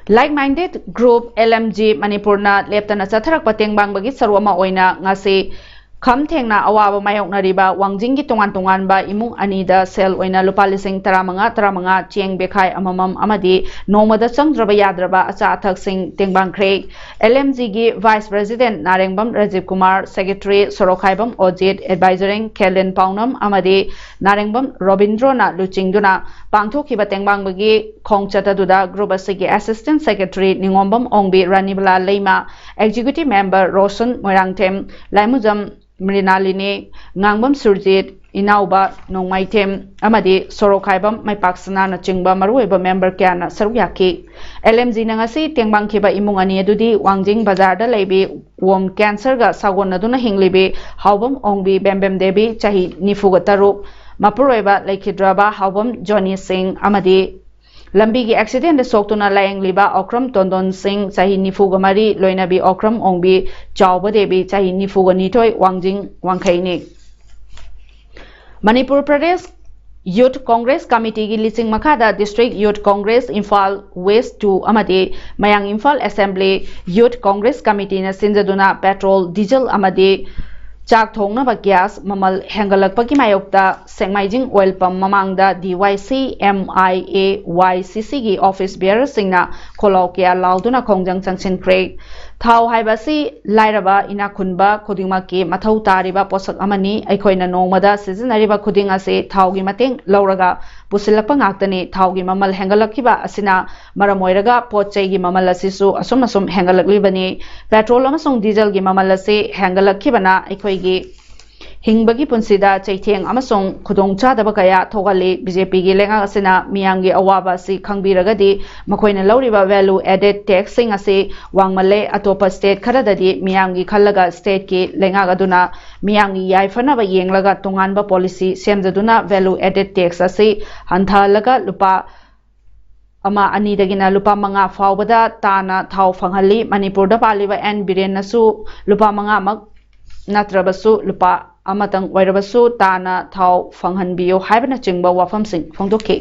Like Minded Group L M G ꯃꯅꯤꯄꯨꯔꯅ ꯂꯦꯞꯇꯅ ꯆꯠꯊꯔꯛꯄ ꯇꯦꯡꯕꯥꯡꯕꯒꯤ ꯁꯔꯨꯛ ꯑꯃ ꯑꯣꯏꯅ ꯉꯁꯤ ꯈꯝ ꯊꯦꯡꯅ ꯑꯋꯥꯕ ꯃꯥꯌꯣꯛꯅꯔꯤꯕ ꯋꯥꯡꯖꯤꯡꯒꯤ ꯇꯣꯉꯥꯟ ꯇꯣꯉꯥꯟꯕ ꯏꯃꯨꯡ ꯑꯅꯤꯗ ꯁꯦꯜ ꯑꯣꯏꯅ ꯂꯨꯄꯥ ꯂꯤꯁꯤꯡ ꯇꯔꯥꯃꯉꯥ, ꯇꯔꯥꯃꯉꯥ, ꯆꯦꯡ ꯕꯦꯈꯥꯏ ꯑꯃꯃꯝ ꯑꯃꯗꯤ ꯅꯣꯡꯃꯗ ꯆꯪꯗ꯭ꯔꯕ ꯌꯥꯗ꯭ꯔꯕ ꯑꯆꯥ ꯑꯊꯛꯁꯤꯡ ꯇꯦꯡꯕꯥꯡꯈ꯭ꯔꯦ꯫ L M Gꯒꯤ Vice President ꯅꯥꯔꯦꯡꯕꯝ ꯔꯥꯖꯤꯕ ꯀꯨꯃꯥꯔ, Secretary ꯁꯣꯔꯣꯛꯈꯥꯏꯕꯝ ꯑꯣꯖꯤꯠ, Advisor ꯈꯦꯂꯦꯟ ꯄꯥꯎꯅꯝ ꯑꯃꯗꯤ ꯅꯥꯔꯦꯡꯕꯝ ꯔꯣꯕꯤꯟꯗ꯭ꯔꯣꯅ ꯂꯨꯆꯤꯡꯗꯨꯅ ꯄꯥꯡꯊꯣꯛꯈꯤꯕ ꯇꯦꯡꯕꯥꯡꯕꯒꯤ ꯈꯣꯡꯆꯠ ꯑꯗꯨꯗ group ꯑꯁꯤꯒꯤ Assistant Secretary ꯅꯤꯉꯣꯝꯕꯝ ꯑꯣꯡꯕꯤ, ꯔꯥꯅꯤꯕꯂꯥ ꯂꯩꯃ, Executive Member ꯔꯣꯁꯟ ꯃꯣꯏꯔꯥꯡꯊꯦꯝ, ꯂꯥꯏꯃꯨꯖꯝ ꯃ꯭ꯔꯤꯅꯥꯂꯤꯅꯤ, ꯉꯥꯡꯕꯝ ꯁꯨꯔꯖꯤꯠ, ꯏꯅꯥꯎꯕ ꯅꯣꯡꯃꯥꯏꯊꯦꯝ ꯑꯃꯗꯤ ꯁꯣꯔꯣꯛꯈꯥꯏꯕꯝ ꯃꯩꯄꯥꯛꯁꯅꯥꯅꯆꯤꯡꯕ ꯃꯔꯨꯑꯣꯏꯕ member ꯀꯌꯥꯅ ꯁꯔꯨꯛ ꯌꯥꯈꯤ꯫ L M Gꯅ ꯉꯁꯤ ꯇꯦꯡꯕꯥꯡꯈꯤꯕ ꯏꯃꯨꯡ ꯑꯅꯤ ꯑꯗꯨꯗꯤ ꯋꯥꯡꯖꯤꯡ ꯕꯖꯥꯔꯗ ꯂꯩꯕꯤ ꯋꯣꯝ cancerꯒ ꯁꯥꯒꯣꯟꯅꯗꯨꯅ ꯍꯤꯡꯂꯤꯕꯤ ꯍꯥꯎꯕꯝ ꯑꯣꯡꯕꯤ ꯕꯦꯝꯕꯦꯝ ꯗꯦꯕꯤ, ꯆꯍꯤ ꯅꯤꯐꯨꯒ ꯇꯔꯨꯛ, ꯃꯄꯨꯔꯣꯏꯕ ꯂꯩꯈꯤꯗ꯭ꯔꯕ ꯍꯥꯎꯕꯝ ꯖꯣꯅꯤ ꯁꯤꯡ ꯑꯃꯗꯤ ꯂꯝꯕꯤꯒꯤ accidentꯗ ꯁꯣꯛꯇꯨꯅ ꯂꯥꯌꯦꯡꯂꯤꯕ ꯑꯣꯀ꯭ꯔꯝ ꯇꯣꯟꯗꯣꯟ ꯁꯤꯡ, ꯆꯍꯤ ꯅꯤꯐꯨꯒ ꯃꯔꯤ, ꯂꯣꯏꯅꯕꯤ ꯑꯣꯀ꯭ꯔꯝ ꯑꯣꯡꯕꯤ ꯆꯥꯎꯕ ꯗꯦꯕꯤ, ꯆꯍꯤ ꯅꯤꯐꯨꯒ ꯅꯤꯊꯣꯏ, ꯋꯥꯡꯖꯤꯡ ꯋꯥꯡꯈꯩꯅꯤ꯫ ꯃꯅꯤꯄꯨꯔ ꯄ꯭ꯔꯗꯦꯁ Youth Congress Committeeꯒꯤ ꯂꯤꯆꯤꯡ ꯃꯈꯥꯗ District Youth Congress Imphal West two ꯑꯃꯗꯤ ꯃꯌꯥꯡ Imphal Assembly Youth Congress Committeeꯅ ꯁꯤꯟꯖꯗꯨꯅ petrol, diesel ꯑꯃꯗꯤ ꯆꯥꯛ ꯊꯣꯡꯅꯕ gas ꯃꯃꯜ ꯍꯦꯟꯒꯠꯂꯛꯄꯒꯤ ꯃꯥꯌꯣꯛꯇ ꯁꯦꯛꯃꯥꯏꯖꯤꯡ oil pump ꯃꯃꯥꯡꯗ D Y C, M I A Y C Cꯒꯤ office bearerꯁꯤꯡꯅ ꯈꯣꯜꯂꯥꯎ ꯀꯌꯥ ꯂꯥꯎꯗꯨꯅ ꯈꯣꯡꯖꯪ ꯆꯪꯁꯤꯟꯈ꯭ꯔꯦ꯫ ꯊꯥꯎ ꯍꯥꯏꯕ ꯑꯁꯤ ꯂꯥꯏꯔꯕ, ꯏꯅꯥꯛ ꯈꯨꯟꯕ ꯈꯨꯗꯤꯡꯃꯛꯀꯤ ꯃꯊꯧ ꯇꯥꯔꯤꯕ ꯄꯣꯠꯁꯛ ꯑꯃꯅꯤ꯫ ꯑꯩꯈꯣꯏꯅ ꯅꯣꯡꯃꯗ ꯁꯤꯖꯤꯟꯅꯔꯤꯕ ꯈꯨꯗꯤꯡ ꯑꯁꯤ ꯊꯥꯎꯒꯤ ꯃꯇꯦꯡ ꯂꯧꯔꯒ ꯄꯨꯁꯤꯜꯂꯛꯄ ꯉꯥꯛꯇꯅꯤ꯫ ꯊꯥꯎꯒꯤ ꯃꯃꯜ ꯍꯦꯟꯒꯠꯂꯛꯈꯤꯕ ꯑꯁꯤꯅ ꯃꯔꯝ ꯑꯣꯏꯔꯒ ꯄꯣꯠ ꯆꯩꯒꯤ ꯃꯃꯜ ꯑꯁꯤꯁꯨ ꯑꯁꯨꯝ ꯑꯁꯨꯝ ꯍꯦꯟꯒꯠꯂꯛꯂꯤꯕꯅꯤ꯫ ꯄꯦꯇ꯭ꯔꯣꯜ ꯑꯃꯁꯨꯡ ꯗꯤꯖꯜꯒꯤ ꯃꯃꯜ ꯑꯁꯤ ꯍꯦꯟꯒꯠꯂꯛꯈꯤꯕꯅ ꯑꯩꯈꯣꯏꯒꯤ ꯍꯤꯡꯕꯒꯤ ꯄꯨꯟꯁꯤꯗ ꯆꯩꯊꯦꯡ ꯑꯃꯁꯨꯡ ꯈꯨꯗꯣꯡꯆꯥꯗꯕ ꯀꯌꯥ ꯊꯣꯛꯍꯜꯂꯤ꯫ ꯕꯤ ꯖꯦ ꯄꯤꯒꯤ ꯂꯩꯉꯥꯛ ꯑꯁꯤꯅ ꯃꯤꯌꯥꯝꯒꯤ ꯑꯋꯥꯕ ꯑꯁꯤ ꯈꯪꯕꯤꯔꯒꯗꯤ ꯃꯈꯣꯏꯅ ꯂꯧꯔꯤꯕ value added taxꯁꯤꯡ ꯑꯁꯤ ꯋꯥꯡꯃꯜꯂꯦ꯫ ꯑꯇꯣꯞꯄ state ꯈꯔꯗꯗꯤ ꯃꯤꯌꯥꯝꯒꯤ ꯈꯜꯂꯒ stateꯀꯤ ꯂꯩꯉꯥꯛ ꯑꯗꯨꯅ ꯃꯤꯌꯥꯝꯒꯤ ꯌꯥꯏꯐꯅꯕ ꯌꯦꯡꯂꯒ ꯇꯣꯉꯥꯟꯕ policy ꯁꯦꯝꯖꯗꯨꯅ value added tax ꯑꯁꯤ ꯍꯟꯊꯍꯜꯂꯒ ꯂꯨꯄꯥ ꯑꯃ ꯑꯅꯤꯗꯒꯤꯅ ꯂꯨꯄꯥ ꯃꯉꯥ ꯐꯥꯎꯕꯗ ꯇꯥꯅ ꯊꯥꯎ ꯐꯪꯍꯜꯂꯤ꯫ ꯃꯅꯤꯄꯨꯔꯗ ꯄꯥꯜꯂꯤꯕ ꯑꯦꯟ ꯕꯤꯔꯦꯟꯅꯁꯨ ꯂꯨꯄꯥ ꯃꯉꯥꯃꯛ ꯅꯠꯇ꯭ꯔꯕꯁꯨ ꯂꯨꯄꯥ ꯑꯃꯇꯪ ꯑꯣꯏꯔꯕꯁꯨ ꯇꯥꯅ ꯊꯥꯎ ꯐꯪꯍꯟꯕꯤꯌꯨ ꯍꯥꯏꯕꯅꯆꯤꯡꯕ ꯋꯥꯐꯝꯁꯤꯡ ꯐꯣꯡꯗꯣꯛꯈꯤ꯫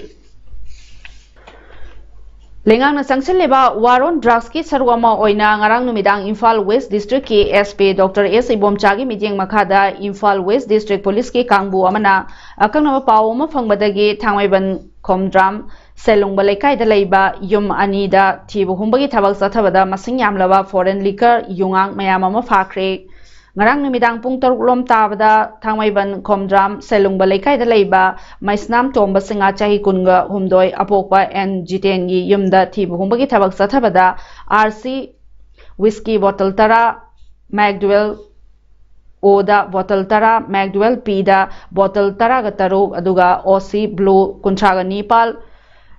ꯂꯩꯉꯥꯛꯅ ꯆꯪꯁꯤꯜꯂꯤꯕ war on drugsꯀꯤ ꯁꯔꯨꯛ ꯑꯃ ꯑꯣꯏꯅ ꯉꯔꯥꯡ ꯅꯨꯃꯤꯗꯥꯡ Imphal West Districtꯀꯤ S P Doctor S ꯏꯕꯣꯝꯆꯥꯒꯤ ꯃꯤꯠꯌꯦꯡ ꯃꯈꯥꯗ ꯏꯝꯐꯥꯜ West District Policeꯀꯤ ꯀꯥꯡꯕꯨ ꯑꯃꯅ ꯑꯀꯛꯅꯕ ꯄꯥꯎ ꯑꯃ ꯐꯪꯕꯗꯒꯤ ꯊꯥꯡꯃꯩꯕꯟ ꯈꯣꯝꯗ꯭ꯔꯥꯝ ꯁꯦꯂꯨꯡꯕ ꯂꯩꯀꯥꯏꯗ ꯂꯩꯕ ꯌꯨꯝ ꯑꯅꯤꯗ ꯊꯤꯕ ꯍꯨꯝꯕꯒꯤ ꯊꯕꯛ ꯆꯠꯊꯕꯗ ꯃꯁꯤꯡ ꯌꯥꯝꯂꯕ foreign liquor ꯌꯨꯉꯥꯡ ꯃꯌꯥꯝ ꯑꯃ ꯐꯥꯈ꯭ꯔꯦ꯫ ꯉꯔꯥꯡ ꯅꯨꯃꯤꯗꯥꯡ ꯄꯨꯡ ꯇꯔꯨꯛ ꯂꯣꯝ ꯇꯥꯕꯗ ꯊꯥꯡꯃꯩꯕꯟ ꯈꯣꯝꯗ꯭ꯔꯥꯝ ꯁꯦꯂꯨꯡꯕ ꯂꯩꯀꯥꯏꯗ ꯂꯩꯕ ꯃꯩꯁꯅꯥꯝ ꯇꯣꯝꯕ ꯁꯤꯡꯍ ꯆꯍꯤ ꯀꯨꯟꯒ ꯍꯨꯝꯗꯣꯏ ꯑꯄꯣꯛꯄ ꯑꯦꯟ ꯖꯤꯇꯦꯟꯒꯤ ꯌꯨꯝꯗ ꯊꯤꯕ ꯍꯨꯝꯕꯒꯤ ꯊꯕꯛ ꯆꯠꯊꯕꯗ R C whisky bottle ꯇꯔꯥ, Mac twelve Oꯗ bottle ꯇꯔꯥ, Mac twelve Pꯗ bottle ꯇꯔꯥꯒ ꯇꯔꯨꯛ, ꯑꯗꯨꯒ O C Blue ꯀꯨꯟꯊ꯭ꯔꯥꯒ ꯅꯤꯄꯥꯜ,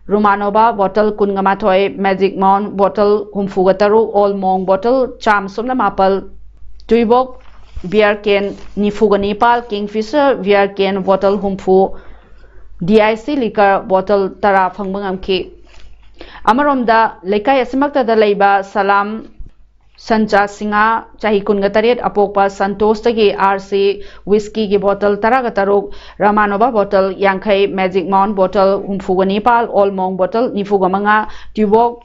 ꯔꯨꯃꯥꯅꯣꯕꯥ bottle ꯀꯨꯟꯒ ꯃꯥꯊꯣꯏ, Magic Mount bottle ꯍꯨꯝꯐꯨꯒ ꯇꯔꯨꯛ, Old Monk bottle ꯆꯥꯝꯃ ꯁꯨꯞꯅ ꯃꯥꯄꯜ, ꯇꯨꯏꯕꯣꯛ beer can ꯅꯤꯐꯨꯒ ꯅꯤꯄꯥꯜ, Kingfisher beer can bottle ꯍꯨꯝꯐꯨ, D I C liquor bottle ꯇꯔꯥ ꯐꯪꯕ ꯉꯝꯈꯤ꯫ ꯑꯃꯔꯣꯝꯗ ꯂꯩꯀꯥꯏ ꯑꯁꯤꯃꯛꯇꯗ ꯂꯩꯕ ꯁꯂꯥꯝ ꯁꯟꯆꯥ ꯁꯤꯡꯍ, ꯆꯍꯤ ꯀꯨꯟꯒ ꯇꯔꯦꯠ ꯑꯄꯣꯛꯄ ꯁꯟꯇꯣꯁꯇꯒꯤ R C whiskyꯒꯤ bottle ꯇꯔꯥꯒ ꯇꯔꯨꯛ, ꯔꯃꯥꯅꯣꯕꯥ bottle ꯌꯥꯡꯈꯩ, Magic Mount bottle ꯍꯨꯝꯐꯨꯒ ꯅꯤꯄꯥꯜ, Old Monk bottle ꯅꯤꯐꯨꯒ ꯃꯉꯥ, ꯇ꯭ꯌꯨꯕꯣꯛ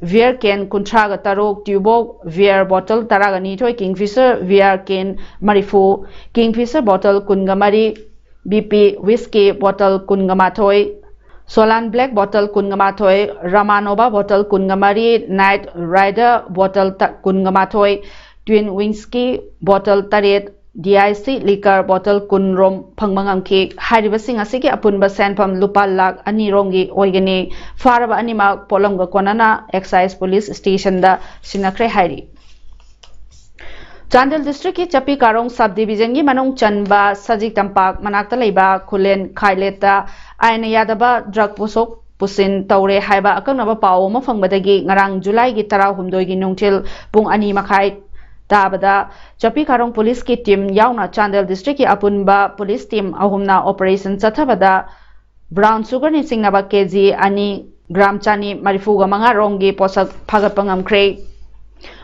beer can ꯀꯨꯟꯊ꯭ꯔꯥꯒ ꯇꯔꯨꯛ, ꯇ꯭ꯌꯨꯕꯣꯛ beer bottle ꯇꯔꯥꯒ ꯅꯤꯊꯣꯏ, Kingfisher beer can ꯃꯔꯤꯐꯨ, Kingfisher bottle ꯀꯨꯟꯒ ꯃꯔꯤ, B P whisky bottle ꯀꯨꯟꯒ ꯃꯥꯊꯣꯏ, Solan Black bottle ꯀꯨꯟꯒ ꯃꯥꯊꯣꯏ, Ramanova bottle ꯀꯨꯟꯒ ꯃꯔꯤ, Knight Rider bottle ꯀꯨꯟꯒ ꯃꯥꯊꯣꯏ, Twin Whisky bottle ꯇꯔꯦꯠ, D I C liquor bottle ꯀꯨꯟ ꯔꯣꯝ ꯐꯪꯕ ꯉꯝꯈꯤ꯫ ꯍꯥꯏꯔꯤꯕꯁꯤꯡ ꯑꯁꯤꯒꯤ ꯑꯄꯨꯟꯕ ꯁꯦꯟꯐꯝ ꯂꯨꯄꯥ ꯂꯥꯈ ꯑꯅꯤ ꯔꯣꯝꯒꯤ ꯑꯣꯏꯒꯅꯤ꯫ ꯐꯥꯔꯕ ꯑꯅꯤꯃꯛ ꯄꯣꯠꯂꯝꯒ ꯀꯣꯟꯅꯅ Excise Police Station ꯗ ꯁꯤꯟꯅꯈ꯭ꯔꯦ ꯍꯥꯏꯔꯤ꯫ ꯆꯥꯟꯗꯦꯜ district ꯀꯤ ꯆꯞꯄꯤ ꯀꯥꯔꯣꯡ sub division ꯒꯤ ꯃꯅꯨꯡ ꯆꯟꯕ ꯁꯖꯤꯛ ꯇꯝꯄꯥꯛ ꯃꯅꯥꯛꯇ ꯂꯩꯕ ꯈꯨꯂꯦꯟ ꯈꯥꯏꯂꯦꯠꯇ ꯑꯥꯏꯟꯅ ꯌꯥꯗꯕ drug ꯄꯨꯊꯣꯛ ꯄꯨꯁꯤꯟ ꯇꯧꯔꯦ ꯍꯥꯏꯕ ꯑꯀꯛꯅꯕ ꯄꯥꯎ ꯑꯃ ꯐꯪꯕꯗꯒꯤ ꯉꯔꯥꯡ ꯖꯨꯂꯥꯏꯒꯤ ꯇꯔꯥꯍꯨꯝꯗꯣꯏꯒꯤ ꯅꯨꯡꯊꯤꯜ ꯄꯨꯡ ꯑꯅꯤ ꯃꯈꯥꯏ ꯇꯥꯕꯗ ꯆꯞꯄꯤ ꯀꯥꯔꯣꯡ police ꯀꯤ team ꯌꯥꯎꯅ ꯆꯥꯟꯗꯦꯜ district ꯀꯤ ꯑꯄꯨꯟꯕ police team ꯑꯍꯨꯝꯅ operation ꯆꯠꯊꯕꯗ brown sugar ꯅ ꯆꯤꯡꯅꯕ K G ꯑꯅꯤ, gram ꯆꯅꯤ ꯃꯔꯤꯐꯨꯒ ꯃꯉꯥ ꯔꯣꯝꯒꯤ ꯄꯣꯠꯁꯛ ꯐꯥꯒꯠꯄ ꯉꯝꯈ꯭ꯔꯦ꯫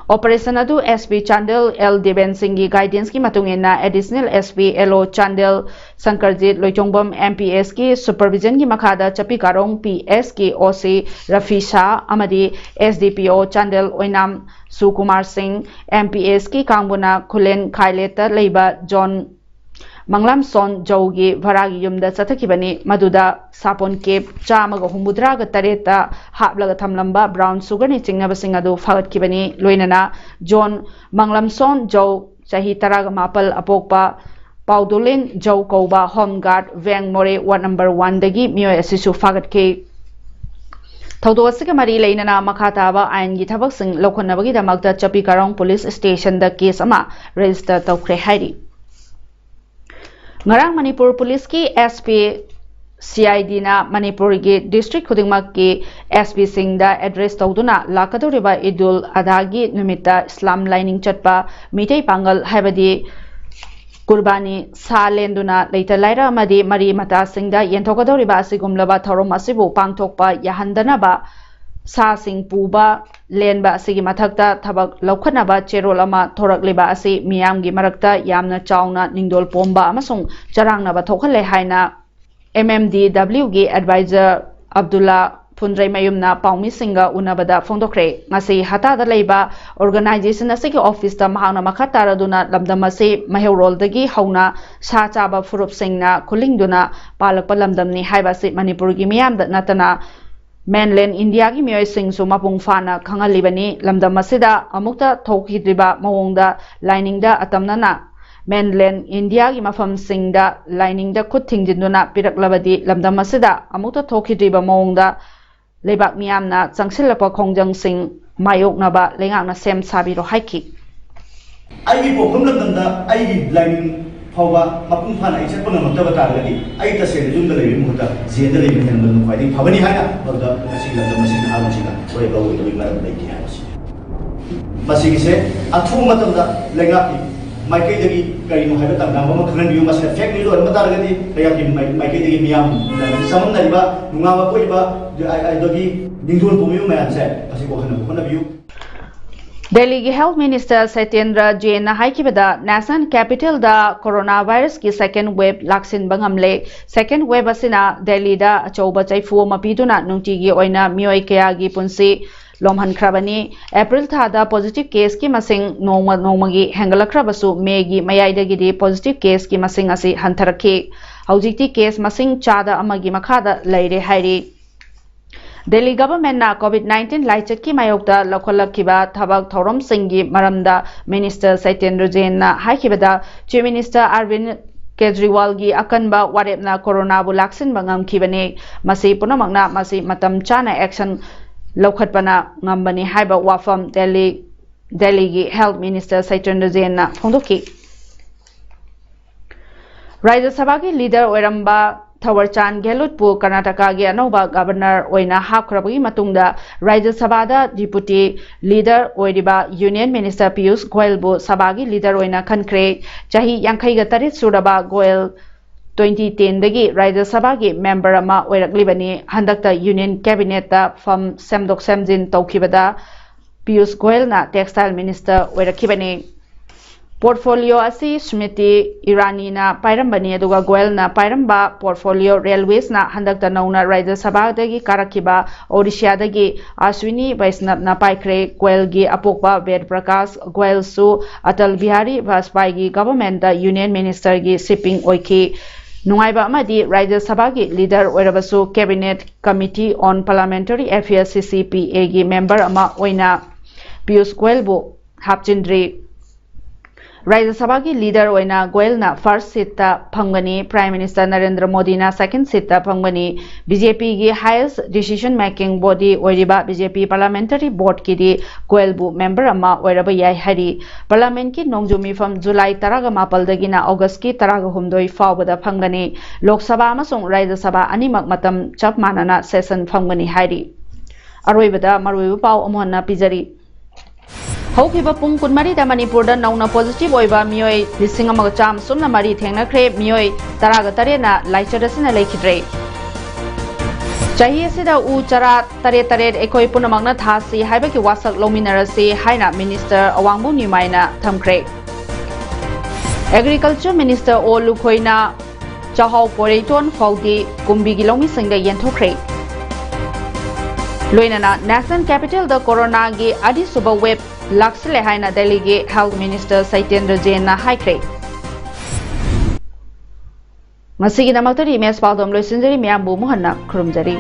Operation ꯑꯗꯨ S P Chandel L Deben ꯁꯤꯡꯒꯤ guidance ꯀꯤ ꯃꯇꯨꯡ ꯏꯟꯅ Additional S P L O Chandel ꯁꯪꯀꯔꯖꯤꯠ ꯂꯣꯏꯆꯣꯡꯕꯝ M P S ꯀꯤ supervision ꯒꯤ ꯃꯈꯥꯗ ꯆꯞꯄꯤ ꯀꯥꯔꯣꯡ P S ꯀꯤ O C ꯔꯐꯤ ꯁꯥꯍ ꯑꯃꯗꯤ S D P O Chandel ꯑꯣꯏꯅꯥꯝ ꯁꯨꯀꯨꯃꯥꯔ ꯁꯤꯡ, M P S ꯀꯤ ꯀꯥꯡꯕꯨꯅ ꯈꯨꯂꯦꯟ ꯈꯥꯏꯂꯦꯠꯇ ꯂꯩꯕ ꯖꯣꯟ ꯃꯪꯂꯥꯝꯁꯣꯟ ꯖꯧꯒꯤ ꯚꯔꯥꯒꯤ ꯌꯨꯝꯗ ꯆꯠꯊꯈꯤꯕꯅꯤ꯫ ꯃꯗꯨꯗ ꯁꯥꯄꯣꯟ ꯀꯦꯞ ꯆꯥꯝꯃꯒ ꯍꯨꯝꯐꯨꯇꯔꯥꯒ ꯇꯔꯦꯠꯇ ꯍꯥꯞꯂꯒ ꯊꯝꯂꯝꯕ brown sugar ꯅ ꯆꯤꯡꯅꯕꯁꯤꯡ ꯑꯗꯨ ꯐꯥꯒꯠꯈꯤꯕꯅꯤ꯫ ꯂꯣꯏꯅꯅ ꯖꯣꯟ ꯃꯪꯂꯝꯁꯣꯟ ꯖꯧ, ꯆꯍꯤ ꯇꯔꯥꯒ ꯃꯥꯄꯜ ꯑꯄꯣꯛꯄ, ꯄꯥꯎꯗꯣꯂꯤꯟ ꯖꯧ ꯀꯧꯕ home guard, ꯋꯦꯡ ꯃꯣꯔꯦ ward number one ꯗꯒꯤ ꯃꯤꯑꯣꯏ ꯑꯁꯤꯁꯨ ꯐꯥꯒꯠꯈꯤ꯫ ꯊꯧꯗꯣꯛ ꯑꯁꯤꯒ ꯃꯔꯤ ꯂꯩꯅꯅ ꯃꯈꯥ ꯇꯥꯕ ꯑꯥꯏꯟꯒꯤ ꯊꯕꯛꯁꯤꯡ ꯂꯧꯈꯠꯅꯕꯒꯤꯗꯃꯛꯇ ꯆꯞꯄꯤ ꯀꯥꯔꯣꯡ police station ꯗ case ꯑꯃ register ꯇꯧꯈ꯭ꯔꯦ ꯍꯥꯏꯔꯤ꯫ ꯉꯔꯥꯡ ꯃꯅꯤꯄꯨꯔ police ꯀꯤ S P C I D ꯅ ꯃꯅꯤꯄꯨꯔꯒꯤ district ꯈꯨꯗꯤꯡꯃꯛꯀꯤ S P ꯁꯤꯡꯗ address ꯇꯧꯗꯨꯅ ꯂꯥꯛꯀꯗꯧꯔꯤꯕ ꯏꯗꯨꯜ ꯑꯗꯥꯒꯤ ꯅꯨꯃꯤꯠꯇ ꯏꯁꯂꯥꯝ ꯂꯥꯏꯅꯤꯡ ꯆꯠꯄ ꯃꯤꯇꯩ ꯄꯥꯡꯒꯜ, ꯍꯥꯏꯕꯗꯤ ꯀꯨꯔꯕꯥꯅꯤ ꯁꯥ ꯂꯦꯟꯗꯨꯅ ꯂꯩꯇ ꯂꯥꯏꯔ ꯑꯃꯗꯤ ꯃꯔꯤ ꯃꯇꯥꯁꯤꯡꯗ ꯌꯦꯟꯊꯣꯛꯀꯗꯧꯔꯤꯕ ꯑꯁꯤꯒꯨꯝꯂꯕ ꯊꯧꯔꯝ ꯑꯁꯤꯕꯨ ꯄꯥꯡꯊꯣꯛꯄ ꯌꯥꯍꯟꯗꯅꯕ ꯁꯥꯁꯤꯡ ꯄꯨꯕ, ꯂꯦꯟꯕ ꯑꯁꯤꯒꯤ ꯃꯊꯛꯇ ꯊꯕꯛ ꯂꯧꯈꯠꯅꯕ ꯆꯦꯔꯣꯜ ꯑꯃ ꯊꯣꯔꯛꯂꯤꯕ ꯑꯁꯤ ꯃꯤꯌꯥꯝꯒꯤ ꯃꯔꯛꯇ ꯌꯥꯝꯅ ꯆꯥꯎꯅ ꯅꯤꯡꯗꯣꯜ ꯄꯣꯝꯕ ꯑꯃꯁꯨꯡ ꯆꯔꯥꯡꯅꯕ ꯊꯣꯛꯍꯜꯂꯦ ꯍꯥꯏꯅ M M D W ꯒꯤ advisor ꯑꯕꯗꯨꯜꯂꯥ ꯐꯨꯟꯗ꯭ꯔꯩꯃꯌꯨꯝꯅ ꯄꯥꯎꯃꯤꯁꯤꯡꯒ ꯎꯅꯕꯗ ꯐꯣꯡꯗꯣꯛꯈ꯭ꯔꯦ꯫ ꯉꯁꯤ ꯍꯇꯥꯗ ꯂꯩꯕ organization ꯑꯁꯤꯒꯤ officeꯇ ꯃꯍꯥꯛꯅ ꯃꯈꯥ ꯇꯥꯔꯗꯨꯅ ꯂꯝꯗꯝ ꯑꯁꯤ ꯃꯩꯍꯧꯔꯣꯜꯗꯒꯤ ꯍꯧꯅ ꯁꯥ ꯆꯥꯕ ꯐꯨꯔꯨꯞꯁꯤꯡꯅ ꯈꯨꯂꯤꯡꯗꯨꯅ ꯄꯥꯜꯂꯛꯄ ꯂꯝꯗꯝꯅꯤ ꯍꯥꯏꯕ ꯑꯁꯤ ꯃꯅꯤꯄꯨꯔꯒꯤ ꯃꯤꯌꯥꯝꯗ ꯅꯠꯇꯅ mainland Indiaꯒꯤ ꯃꯤꯑꯣꯏꯁꯤꯡꯁꯨ ꯃꯄꯨꯡ ꯐꯥꯅ ꯈꯪꯍꯜꯂꯤꯕꯅꯤ꯫ ꯂꯝꯗꯝ ꯑꯁꯤꯗ ꯑꯃꯨꯛꯇ ꯊꯣꯛꯈꯤꯗ꯭ꯔꯤꯕ ꯃꯑꯣꯡꯗ ꯂꯥꯏꯅꯤꯡꯗ ꯑꯇꯝꯅꯅ mainland Indiaꯒꯤ ꯃꯐꯝꯁꯤꯡꯗ ꯂꯥꯏꯅꯤꯡꯗ ꯈꯨꯠ ꯊꯤꯡꯖꯤꯟꯗꯨꯅ ꯄꯤꯔꯛꯂꯕꯗꯤ ꯂꯝꯗꯝ ꯑꯁꯤꯗ ꯑꯃꯨꯛꯇ ꯊꯣꯛꯈꯤꯗ꯭ꯔꯤꯕ ꯃꯑꯣꯡꯗ ꯂꯩꯕꯥꯛ ꯃꯤꯌꯥꯝꯅ ꯆꯪꯁꯤꯜꯂꯛꯄ ꯈꯣꯡꯖꯪꯁꯤꯡ ꯃꯥꯌꯣꯛꯅꯕ ꯂꯩꯉꯥꯛꯅ ꯁꯦꯝ ꯁꯥꯕꯤꯔꯣ ꯍꯥꯏꯈꯤ꯫ ꯑꯩꯒꯤ ꯄꯣꯛꯐꯝ ꯂꯝꯗꯝꯗ ꯑꯩꯒꯤ ꯂꯥꯏꯅꯤꯡ ꯐꯥꯎꯕ ꯃꯄꯨꯡ ꯐꯥꯅ ꯑꯩ ꯆꯠꯄ ꯉꯝꯃꯛꯇꯕ ꯇꯥꯔꯒꯗꯤ ꯑꯩ ꯇꯁꯦꯡꯅ ꯌꯨꯝꯗ ꯂꯩꯕꯒꯤ ꯃꯍꯨꯠꯇ ꯖꯦꯜꯗ ꯂꯩꯕꯅ ꯍꯦꯟꯅ ꯃꯗꯨꯅ ꯈ꯭ꯋꯥꯏꯗꯒꯤ ꯐꯕꯅꯤ ꯍꯥꯏꯅ ꯃꯗꯨꯗ ꯉꯁꯤꯒꯤ ꯂꯝꯗꯝ ꯑꯁꯤꯒꯤ ꯅꯍꯥꯔꯣꯜꯁꯤꯡꯅ ꯋꯥꯔꯦꯞ ꯂꯧꯔꯣꯏꯗꯕꯒꯤ ꯃꯔꯝ ꯂꯩꯇꯦ ꯍꯥꯏꯕꯁꯤꯅꯤ꯫ ꯃꯁꯤꯒꯤꯁꯦ ꯑꯊꯨꯕ ꯃꯇꯝꯗ ꯂꯩꯉꯥꯛꯀꯤ ꯃꯥꯏꯀꯩꯗꯒꯤ ꯀꯔꯤꯅꯣ ꯍꯥꯏꯕ ꯇꯝꯅꯕ ꯑꯃ ꯈꯪꯍꯟꯕꯤꯌꯨ꯫ ꯃꯁꯤꯗ fake news ꯑꯣꯏꯔꯝꯕ ꯇꯥꯔꯒꯗꯤ ꯂꯩꯉꯥꯛꯀꯤ ꯃꯥꯏ- ꯃꯥꯏꯀꯩꯗꯒꯤ ꯃꯤꯌꯥꯝꯅ ꯆꯃꯝꯅꯔꯤꯕ ꯅꯨꯡꯉꯥꯕ ꯄꯣꯛꯏꯕ ꯑꯗꯒꯤ ꯅꯤꯡꯊꯣꯜ ꯄꯣꯝꯃꯤꯕ ꯃꯌꯥꯝꯁꯦ ꯃꯁꯤ ꯀꯣꯛꯍꯟꯅꯕ ꯍꯣꯠꯅꯕꯤꯌꯨ꯫ ꯗꯦꯜꯂꯤꯒꯤ health minister Satyendra ꯖꯦꯟꯅ ꯍꯥꯏꯈꯤꯕꯗ national capitalꯗ corona virusꯀꯤ second wave ꯂꯥꯛꯁꯤꯟꯕ ꯉꯝꯂꯦ꯫ Second wave ꯑꯁꯤꯅ ꯗꯦꯜꯂꯤꯗ ꯑꯆꯧꯕ ꯆꯩꯐꯨ ꯑꯃ ꯄꯤꯗꯨꯅ ꯅꯨꯡꯇꯤꯒꯤ ꯑꯣꯏꯅ ꯃꯤꯑꯣꯏ ꯀꯌꯥꯒꯤ ꯄꯨꯟꯁꯤ ꯂꯣꯝꯍꯟꯈ꯭ꯔꯕꯅꯤ꯫ April ꯊꯥꯗ positive caseꯀꯤ ꯃꯁꯤꯡ ꯅꯣꯡꯃ ꯅꯣꯡꯃꯒꯤ ꯍꯦꯟꯒꯠꯂꯛꯈ꯭ꯔꯕꯁꯨ Mayꯒꯤ ꯃꯌꯥꯏꯗꯒꯤꯗꯤ positive caseꯀꯤ ꯃꯁꯤꯡ ꯑꯁꯤ ꯍꯟꯊꯔꯛꯈꯤ꯫ ꯍꯧꯖꯤꯛꯇꯤ case ꯃꯁꯤꯡ ꯆꯥꯗ ꯑꯃꯒꯤ ꯃꯈꯥꯗ ꯂꯩꯔꯦ ꯍꯥꯏꯔꯤ꯫ ꯗꯦꯜꯂꯤ governmentꯅ COVID nineteen ꯂꯥꯏꯆꯠꯀꯤ ꯃꯥꯌꯣꯛꯇ ꯂꯧꯈꯠꯂꯛꯈꯤꯕ ꯊꯕꯛ ꯊꯧꯔꯝꯁꯤꯡꯒꯤ ꯃꯔꯝꯗ minister Satyendra ꯖꯦꯟꯅ ꯍꯥꯏꯈꯤꯕꯗ, Chief Minister Arvind ꯀꯦꯖ꯭ꯔꯤꯋꯥꯜꯒꯤ ꯑꯀꯟꯕ ꯋꯥꯔꯦꯞꯅ coronaꯕꯨ ꯂꯥꯛꯁꯤꯟꯕ ꯉꯝꯈꯤꯕꯅꯤ꯫ ꯃꯁꯤ ꯄꯨꯝꯅꯃꯛꯅ ꯃꯁꯤ ꯃꯇꯝ ꯆꯥꯅ action ꯂꯧꯈꯠꯄꯅ ꯉꯝꯕꯅꯤ ꯍꯥꯏꯕ ꯋꯥꯐꯝ ꯗꯦꯜꯂꯤ, ꯗꯦꯜꯂꯤꯒꯤ health minister ꯁꯇ꯭ꯌꯦꯟꯗ꯭ꯔ ꯖꯦꯟꯅ ꯐꯣꯡꯗꯣꯛꯈꯤ꯫ ꯔꯥꯖ꯭ꯌ ꯁꯚꯥꯒꯤ leader ꯑꯣꯏꯔꯝꯕ ꯊꯋꯔꯆꯥꯟ ꯒꯦꯍꯂꯣꯠꯄꯨ ꯀꯔꯅꯥꯇꯀꯥꯒꯤ ꯑꯅꯧꯕ governor ꯑꯣꯏꯅ ꯍꯥꯞꯈ꯭ꯔꯕꯒꯤ ꯃꯇꯨꯡꯗ ꯔꯥꯖ꯭ꯌ ꯁꯚꯥꯗ deputy leader ꯑꯣꯏꯔꯤꯕ union minister ꯄꯤꯌꯨꯁ ꯒꯣꯌꯜꯕꯨ ꯁꯚꯥꯒꯤ leader ꯑꯣꯏꯅ ꯈꯟꯈ꯭ꯔꯦ꯫ ꯆꯍꯤ ꯌꯥꯡꯈꯩꯒ ꯇꯔꯦꯠ ꯁꯨꯔꯕ ꯒꯣꯌꯜ twenty tenꯗꯒꯤ ꯔꯥꯖ꯭ꯌ ꯁꯚꯥꯒꯤ member ꯑꯃ ꯑꯣꯏꯔꯛꯂꯤꯕꯅꯤ꯫ ꯍꯟꯗꯛꯇ union cabinetꯇ ꯐꯝ ꯁꯦꯝꯗꯣꯛ ꯁꯦꯝꯖꯤꯟ ꯇꯧꯈꯤꯕꯗ ꯄꯤꯌꯨꯁ ꯒꯣꯌꯜꯅ textile minister ꯑꯣꯏꯔꯛꯈꯤꯕꯅꯤ꯫ ꯄꯣꯔꯠꯐꯣꯂꯤꯑꯣ ꯑꯁꯤ ꯁ꯭ꯃ꯭ꯔꯤꯇꯤ ꯏꯔꯥꯅꯤꯅ ꯄꯥꯏꯔꯝꯕꯅꯤ, ꯑꯗꯨꯒ ꯒꯣꯌꯜꯅ ꯄꯥꯏꯔꯝꯕ ꯄꯣꯔꯠꯐꯣꯂꯤꯑꯣ ꯔꯦꯜꯋꯦꯁꯅ ꯍꯟꯗꯛꯇ ꯅꯧꯅ ꯔꯥꯖ꯭ꯌ ꯁꯚꯥꯗꯒꯤ ꯀꯥꯔꯛꯈꯤꯕ ꯑꯣꯗꯤꯁꯥꯗꯒꯤ ꯑꯁ꯭ꯋꯤꯅꯤ ꯕꯩꯁꯅꯞꯅ ꯄꯥꯏꯈ꯭ꯔꯦ꯫ ꯒꯣꯌꯜꯒꯤ ꯑꯄꯣꯛꯄ ꯕꯦꯗ ꯄ꯭ꯔꯀꯥꯁ ꯒꯣꯌꯜꯁꯨ ꯑꯇꯜ ꯕꯤꯍꯥꯔꯤ ꯚꯥꯖꯄꯥꯏꯒꯤ ꯒꯚꯔꯟꯃꯦꯟꯠꯇ ꯌꯨꯅꯤꯌꯟ ꯃꯤꯅꯤꯁꯇꯔꯒꯤ ꯁꯤꯞꯄꯤꯡ ꯑꯣꯏꯈꯤ꯫ ꯅꯨꯡꯉꯥꯏꯕ ꯑꯃꯗꯤ ꯔꯥꯖ꯭ꯌ ꯁꯚꯥꯒꯤ ꯂꯤꯗꯔ ꯑꯣꯏꯔꯕꯁꯨ ꯀꯦꯕꯤꯅꯦꯠ ꯀꯃꯤꯇꯤ ꯑꯣꯟ ꯄꯥꯔꯂꯤꯌꯥꯃꯦꯟꯇꯔꯤ ꯑꯦꯐꯤꯌꯔꯁ, ꯁꯤ ꯁꯤ ꯄꯤ ꯑꯦꯒꯤ ꯃꯦꯝꯕꯔ ꯑꯃ ꯑꯣꯏꯅ ꯄꯤꯌꯨꯁ ꯒꯣꯌꯜꯕꯨ ꯍꯥꯞꯆꯤꯟꯗ꯭ꯔꯤ꯫ ꯔꯥꯖ꯭ꯌ ꯁꯚꯥꯒꯤ ꯂꯤꯗꯔ ꯑꯣꯏꯅ ꯒꯣꯌꯜꯅ ꯐꯥꯔꯁ ꯁꯤꯠꯇ ꯐꯝꯒꯅꯤ꯫ ꯄ꯭ꯔꯥꯏꯝ ꯃꯤꯅꯤꯁꯇꯔ ꯅꯔꯦꯟꯗ꯭ꯔ ꯃꯣꯗꯤꯅ ꯁꯦꯀꯦꯟ ꯁꯤꯠꯇ ꯐꯝꯒꯅꯤ꯫ ꯕꯤ ꯖꯦ ꯄꯤꯒꯤ ꯍꯥꯏꯌꯦꯁ ꯗꯤꯁꯤꯖꯟ ꯃꯦꯀꯤꯡ ꯕꯣꯗꯤ ꯑꯣꯏꯔꯤꯕ ꯕꯤ ꯖꯦ ꯄꯤ ꯄꯥꯔꯂꯤꯌꯥꯃꯦꯟꯇꯔꯤ ꯕꯣꯔꯗꯀꯤꯗꯤ ꯒꯣꯌꯜꯕꯨ ꯃꯦꯝꯕꯔ ꯑꯃ ꯑꯣꯏꯔꯕ ꯌꯥꯏ ꯍꯥꯏꯔꯤ꯫ ꯄꯥꯔꯂꯤꯌꯥꯃꯦꯟꯠꯀꯤ ꯅꯣꯡꯖꯨ ꯃꯤꯐꯝ ꯖꯨꯂꯥꯏ ꯇꯔꯥꯒ ꯃꯥꯄꯜꯗꯒꯤꯅ ꯑꯣꯒꯁ꯭ꯠꯀꯤ ꯇꯔꯥꯒ ꯍꯨꯝꯗꯣꯏ ꯐꯥꯎꯕꯗ ꯐꯝꯒꯅꯤ꯫ ꯂꯣꯛ ꯁꯚꯥ ꯑꯃꯁꯨꯡ ꯔꯥꯖ꯭ꯌ ꯁꯚꯥ ꯑꯅꯤꯃꯛ ꯃꯇꯝ ꯆꯞ ꯃꯥꯟꯅꯅ ꯁꯦꯁꯟ ꯐꯝꯒꯅꯤ ꯍꯥꯏꯔꯤ꯫ ꯑꯔꯣꯏꯕꯗ ꯃꯔꯨꯑꯣꯏꯕ ꯄꯥꯎ ꯑꯃꯨꯛ ꯍꯟꯅ ꯄꯤꯖꯔꯤ꯫ ꯍꯧꯈꯤꯕ ꯄꯨꯡ ꯀꯨꯟꯃꯔꯤꯗ ꯃꯅꯤꯄꯨꯔꯗ ꯅꯧꯅ ꯄꯣꯖꯤꯇꯤꯚ ꯑꯣꯏꯕ ꯃꯤꯑꯣꯏ ꯂꯤꯁꯤꯡ ꯑꯃꯒ ꯆꯥꯝꯃ ꯁꯨꯞꯅ ꯃꯔꯤ ꯊꯦꯡꯅꯈ꯭ꯔꯦ꯫ ꯃꯤꯑꯣꯏ ꯇꯔꯥꯒ ꯇꯔꯦꯠꯅ ꯂꯥꯏꯆꯠ ꯑꯁꯤꯅ ꯂꯩꯈꯤꯗ꯭ꯔꯦ꯫ ꯆꯍꯤ ꯑꯁꯤꯗ ꯎ ꯆꯥꯔꯥ ꯇꯔꯦꯠ ꯇꯔꯦꯠ ꯑꯩꯈꯣꯏ ꯄꯨꯝꯅꯃꯛꯅ ꯊꯥꯁꯤ ꯍꯥꯏꯕꯒꯤ ꯋꯥꯁꯛ ꯂꯧꯃꯤꯟꯅꯔꯁꯤ ꯍꯥꯏꯅ ꯃꯤꯅꯤꯁꯇꯔ ꯑꯋꯥꯡꯕꯝ ꯅꯤꯎꯃꯥꯏꯅ ꯊꯝꯈ꯭ꯔꯦ꯫ ꯑꯦꯒ꯭ꯔꯤꯀꯜꯆꯔ ꯃꯤꯅꯤꯁꯇꯔ ꯑꯣ ꯂꯨꯈꯣꯏꯅ ꯆꯥꯛꯍꯥꯎ ꯄꯣꯏꯔꯩꯇꯣꯟ ꯐꯥꯎꯗꯤ ꯀꯨꯝꯕꯤꯒꯤ ꯂꯧꯃꯤꯁꯤꯡꯗ ꯌꯦꯟꯊꯣꯛꯈ꯭ꯔꯦ꯫ ꯂꯣꯏꯅꯅ ꯅꯦꯁꯅꯦꯜ ꯀꯦꯄꯤꯇꯦꯜꯗ ꯀꯣꯔꯣꯅꯥꯒꯤ ꯑꯅꯤꯁꯨꯕ ꯋꯦꯕ ꯂꯥꯛꯁꯤꯜꯂꯦ ꯍꯥꯏꯅ ꯗꯦꯜꯂꯤꯒꯤ ꯍꯦꯜꯊ ꯃꯤꯅꯤꯁꯇꯔ ꯁꯩꯇꯦꯟꯗ꯭ꯔ ꯖꯦꯟꯅ ꯍꯥꯏꯈ꯭ꯔꯦ꯫ ꯉꯁꯤꯒꯤꯗꯃꯛꯇꯗꯤ ꯏꯃꯦꯖ ꯄꯥꯎꯗꯝ ꯂꯣꯏꯁꯤꯟꯖꯔꯤ꯫ ꯃꯌꯥꯝꯕꯨ ꯑꯃꯨꯛ ꯍꯟꯅ ꯈꯨꯔꯨꯝꯖꯔꯤ꯫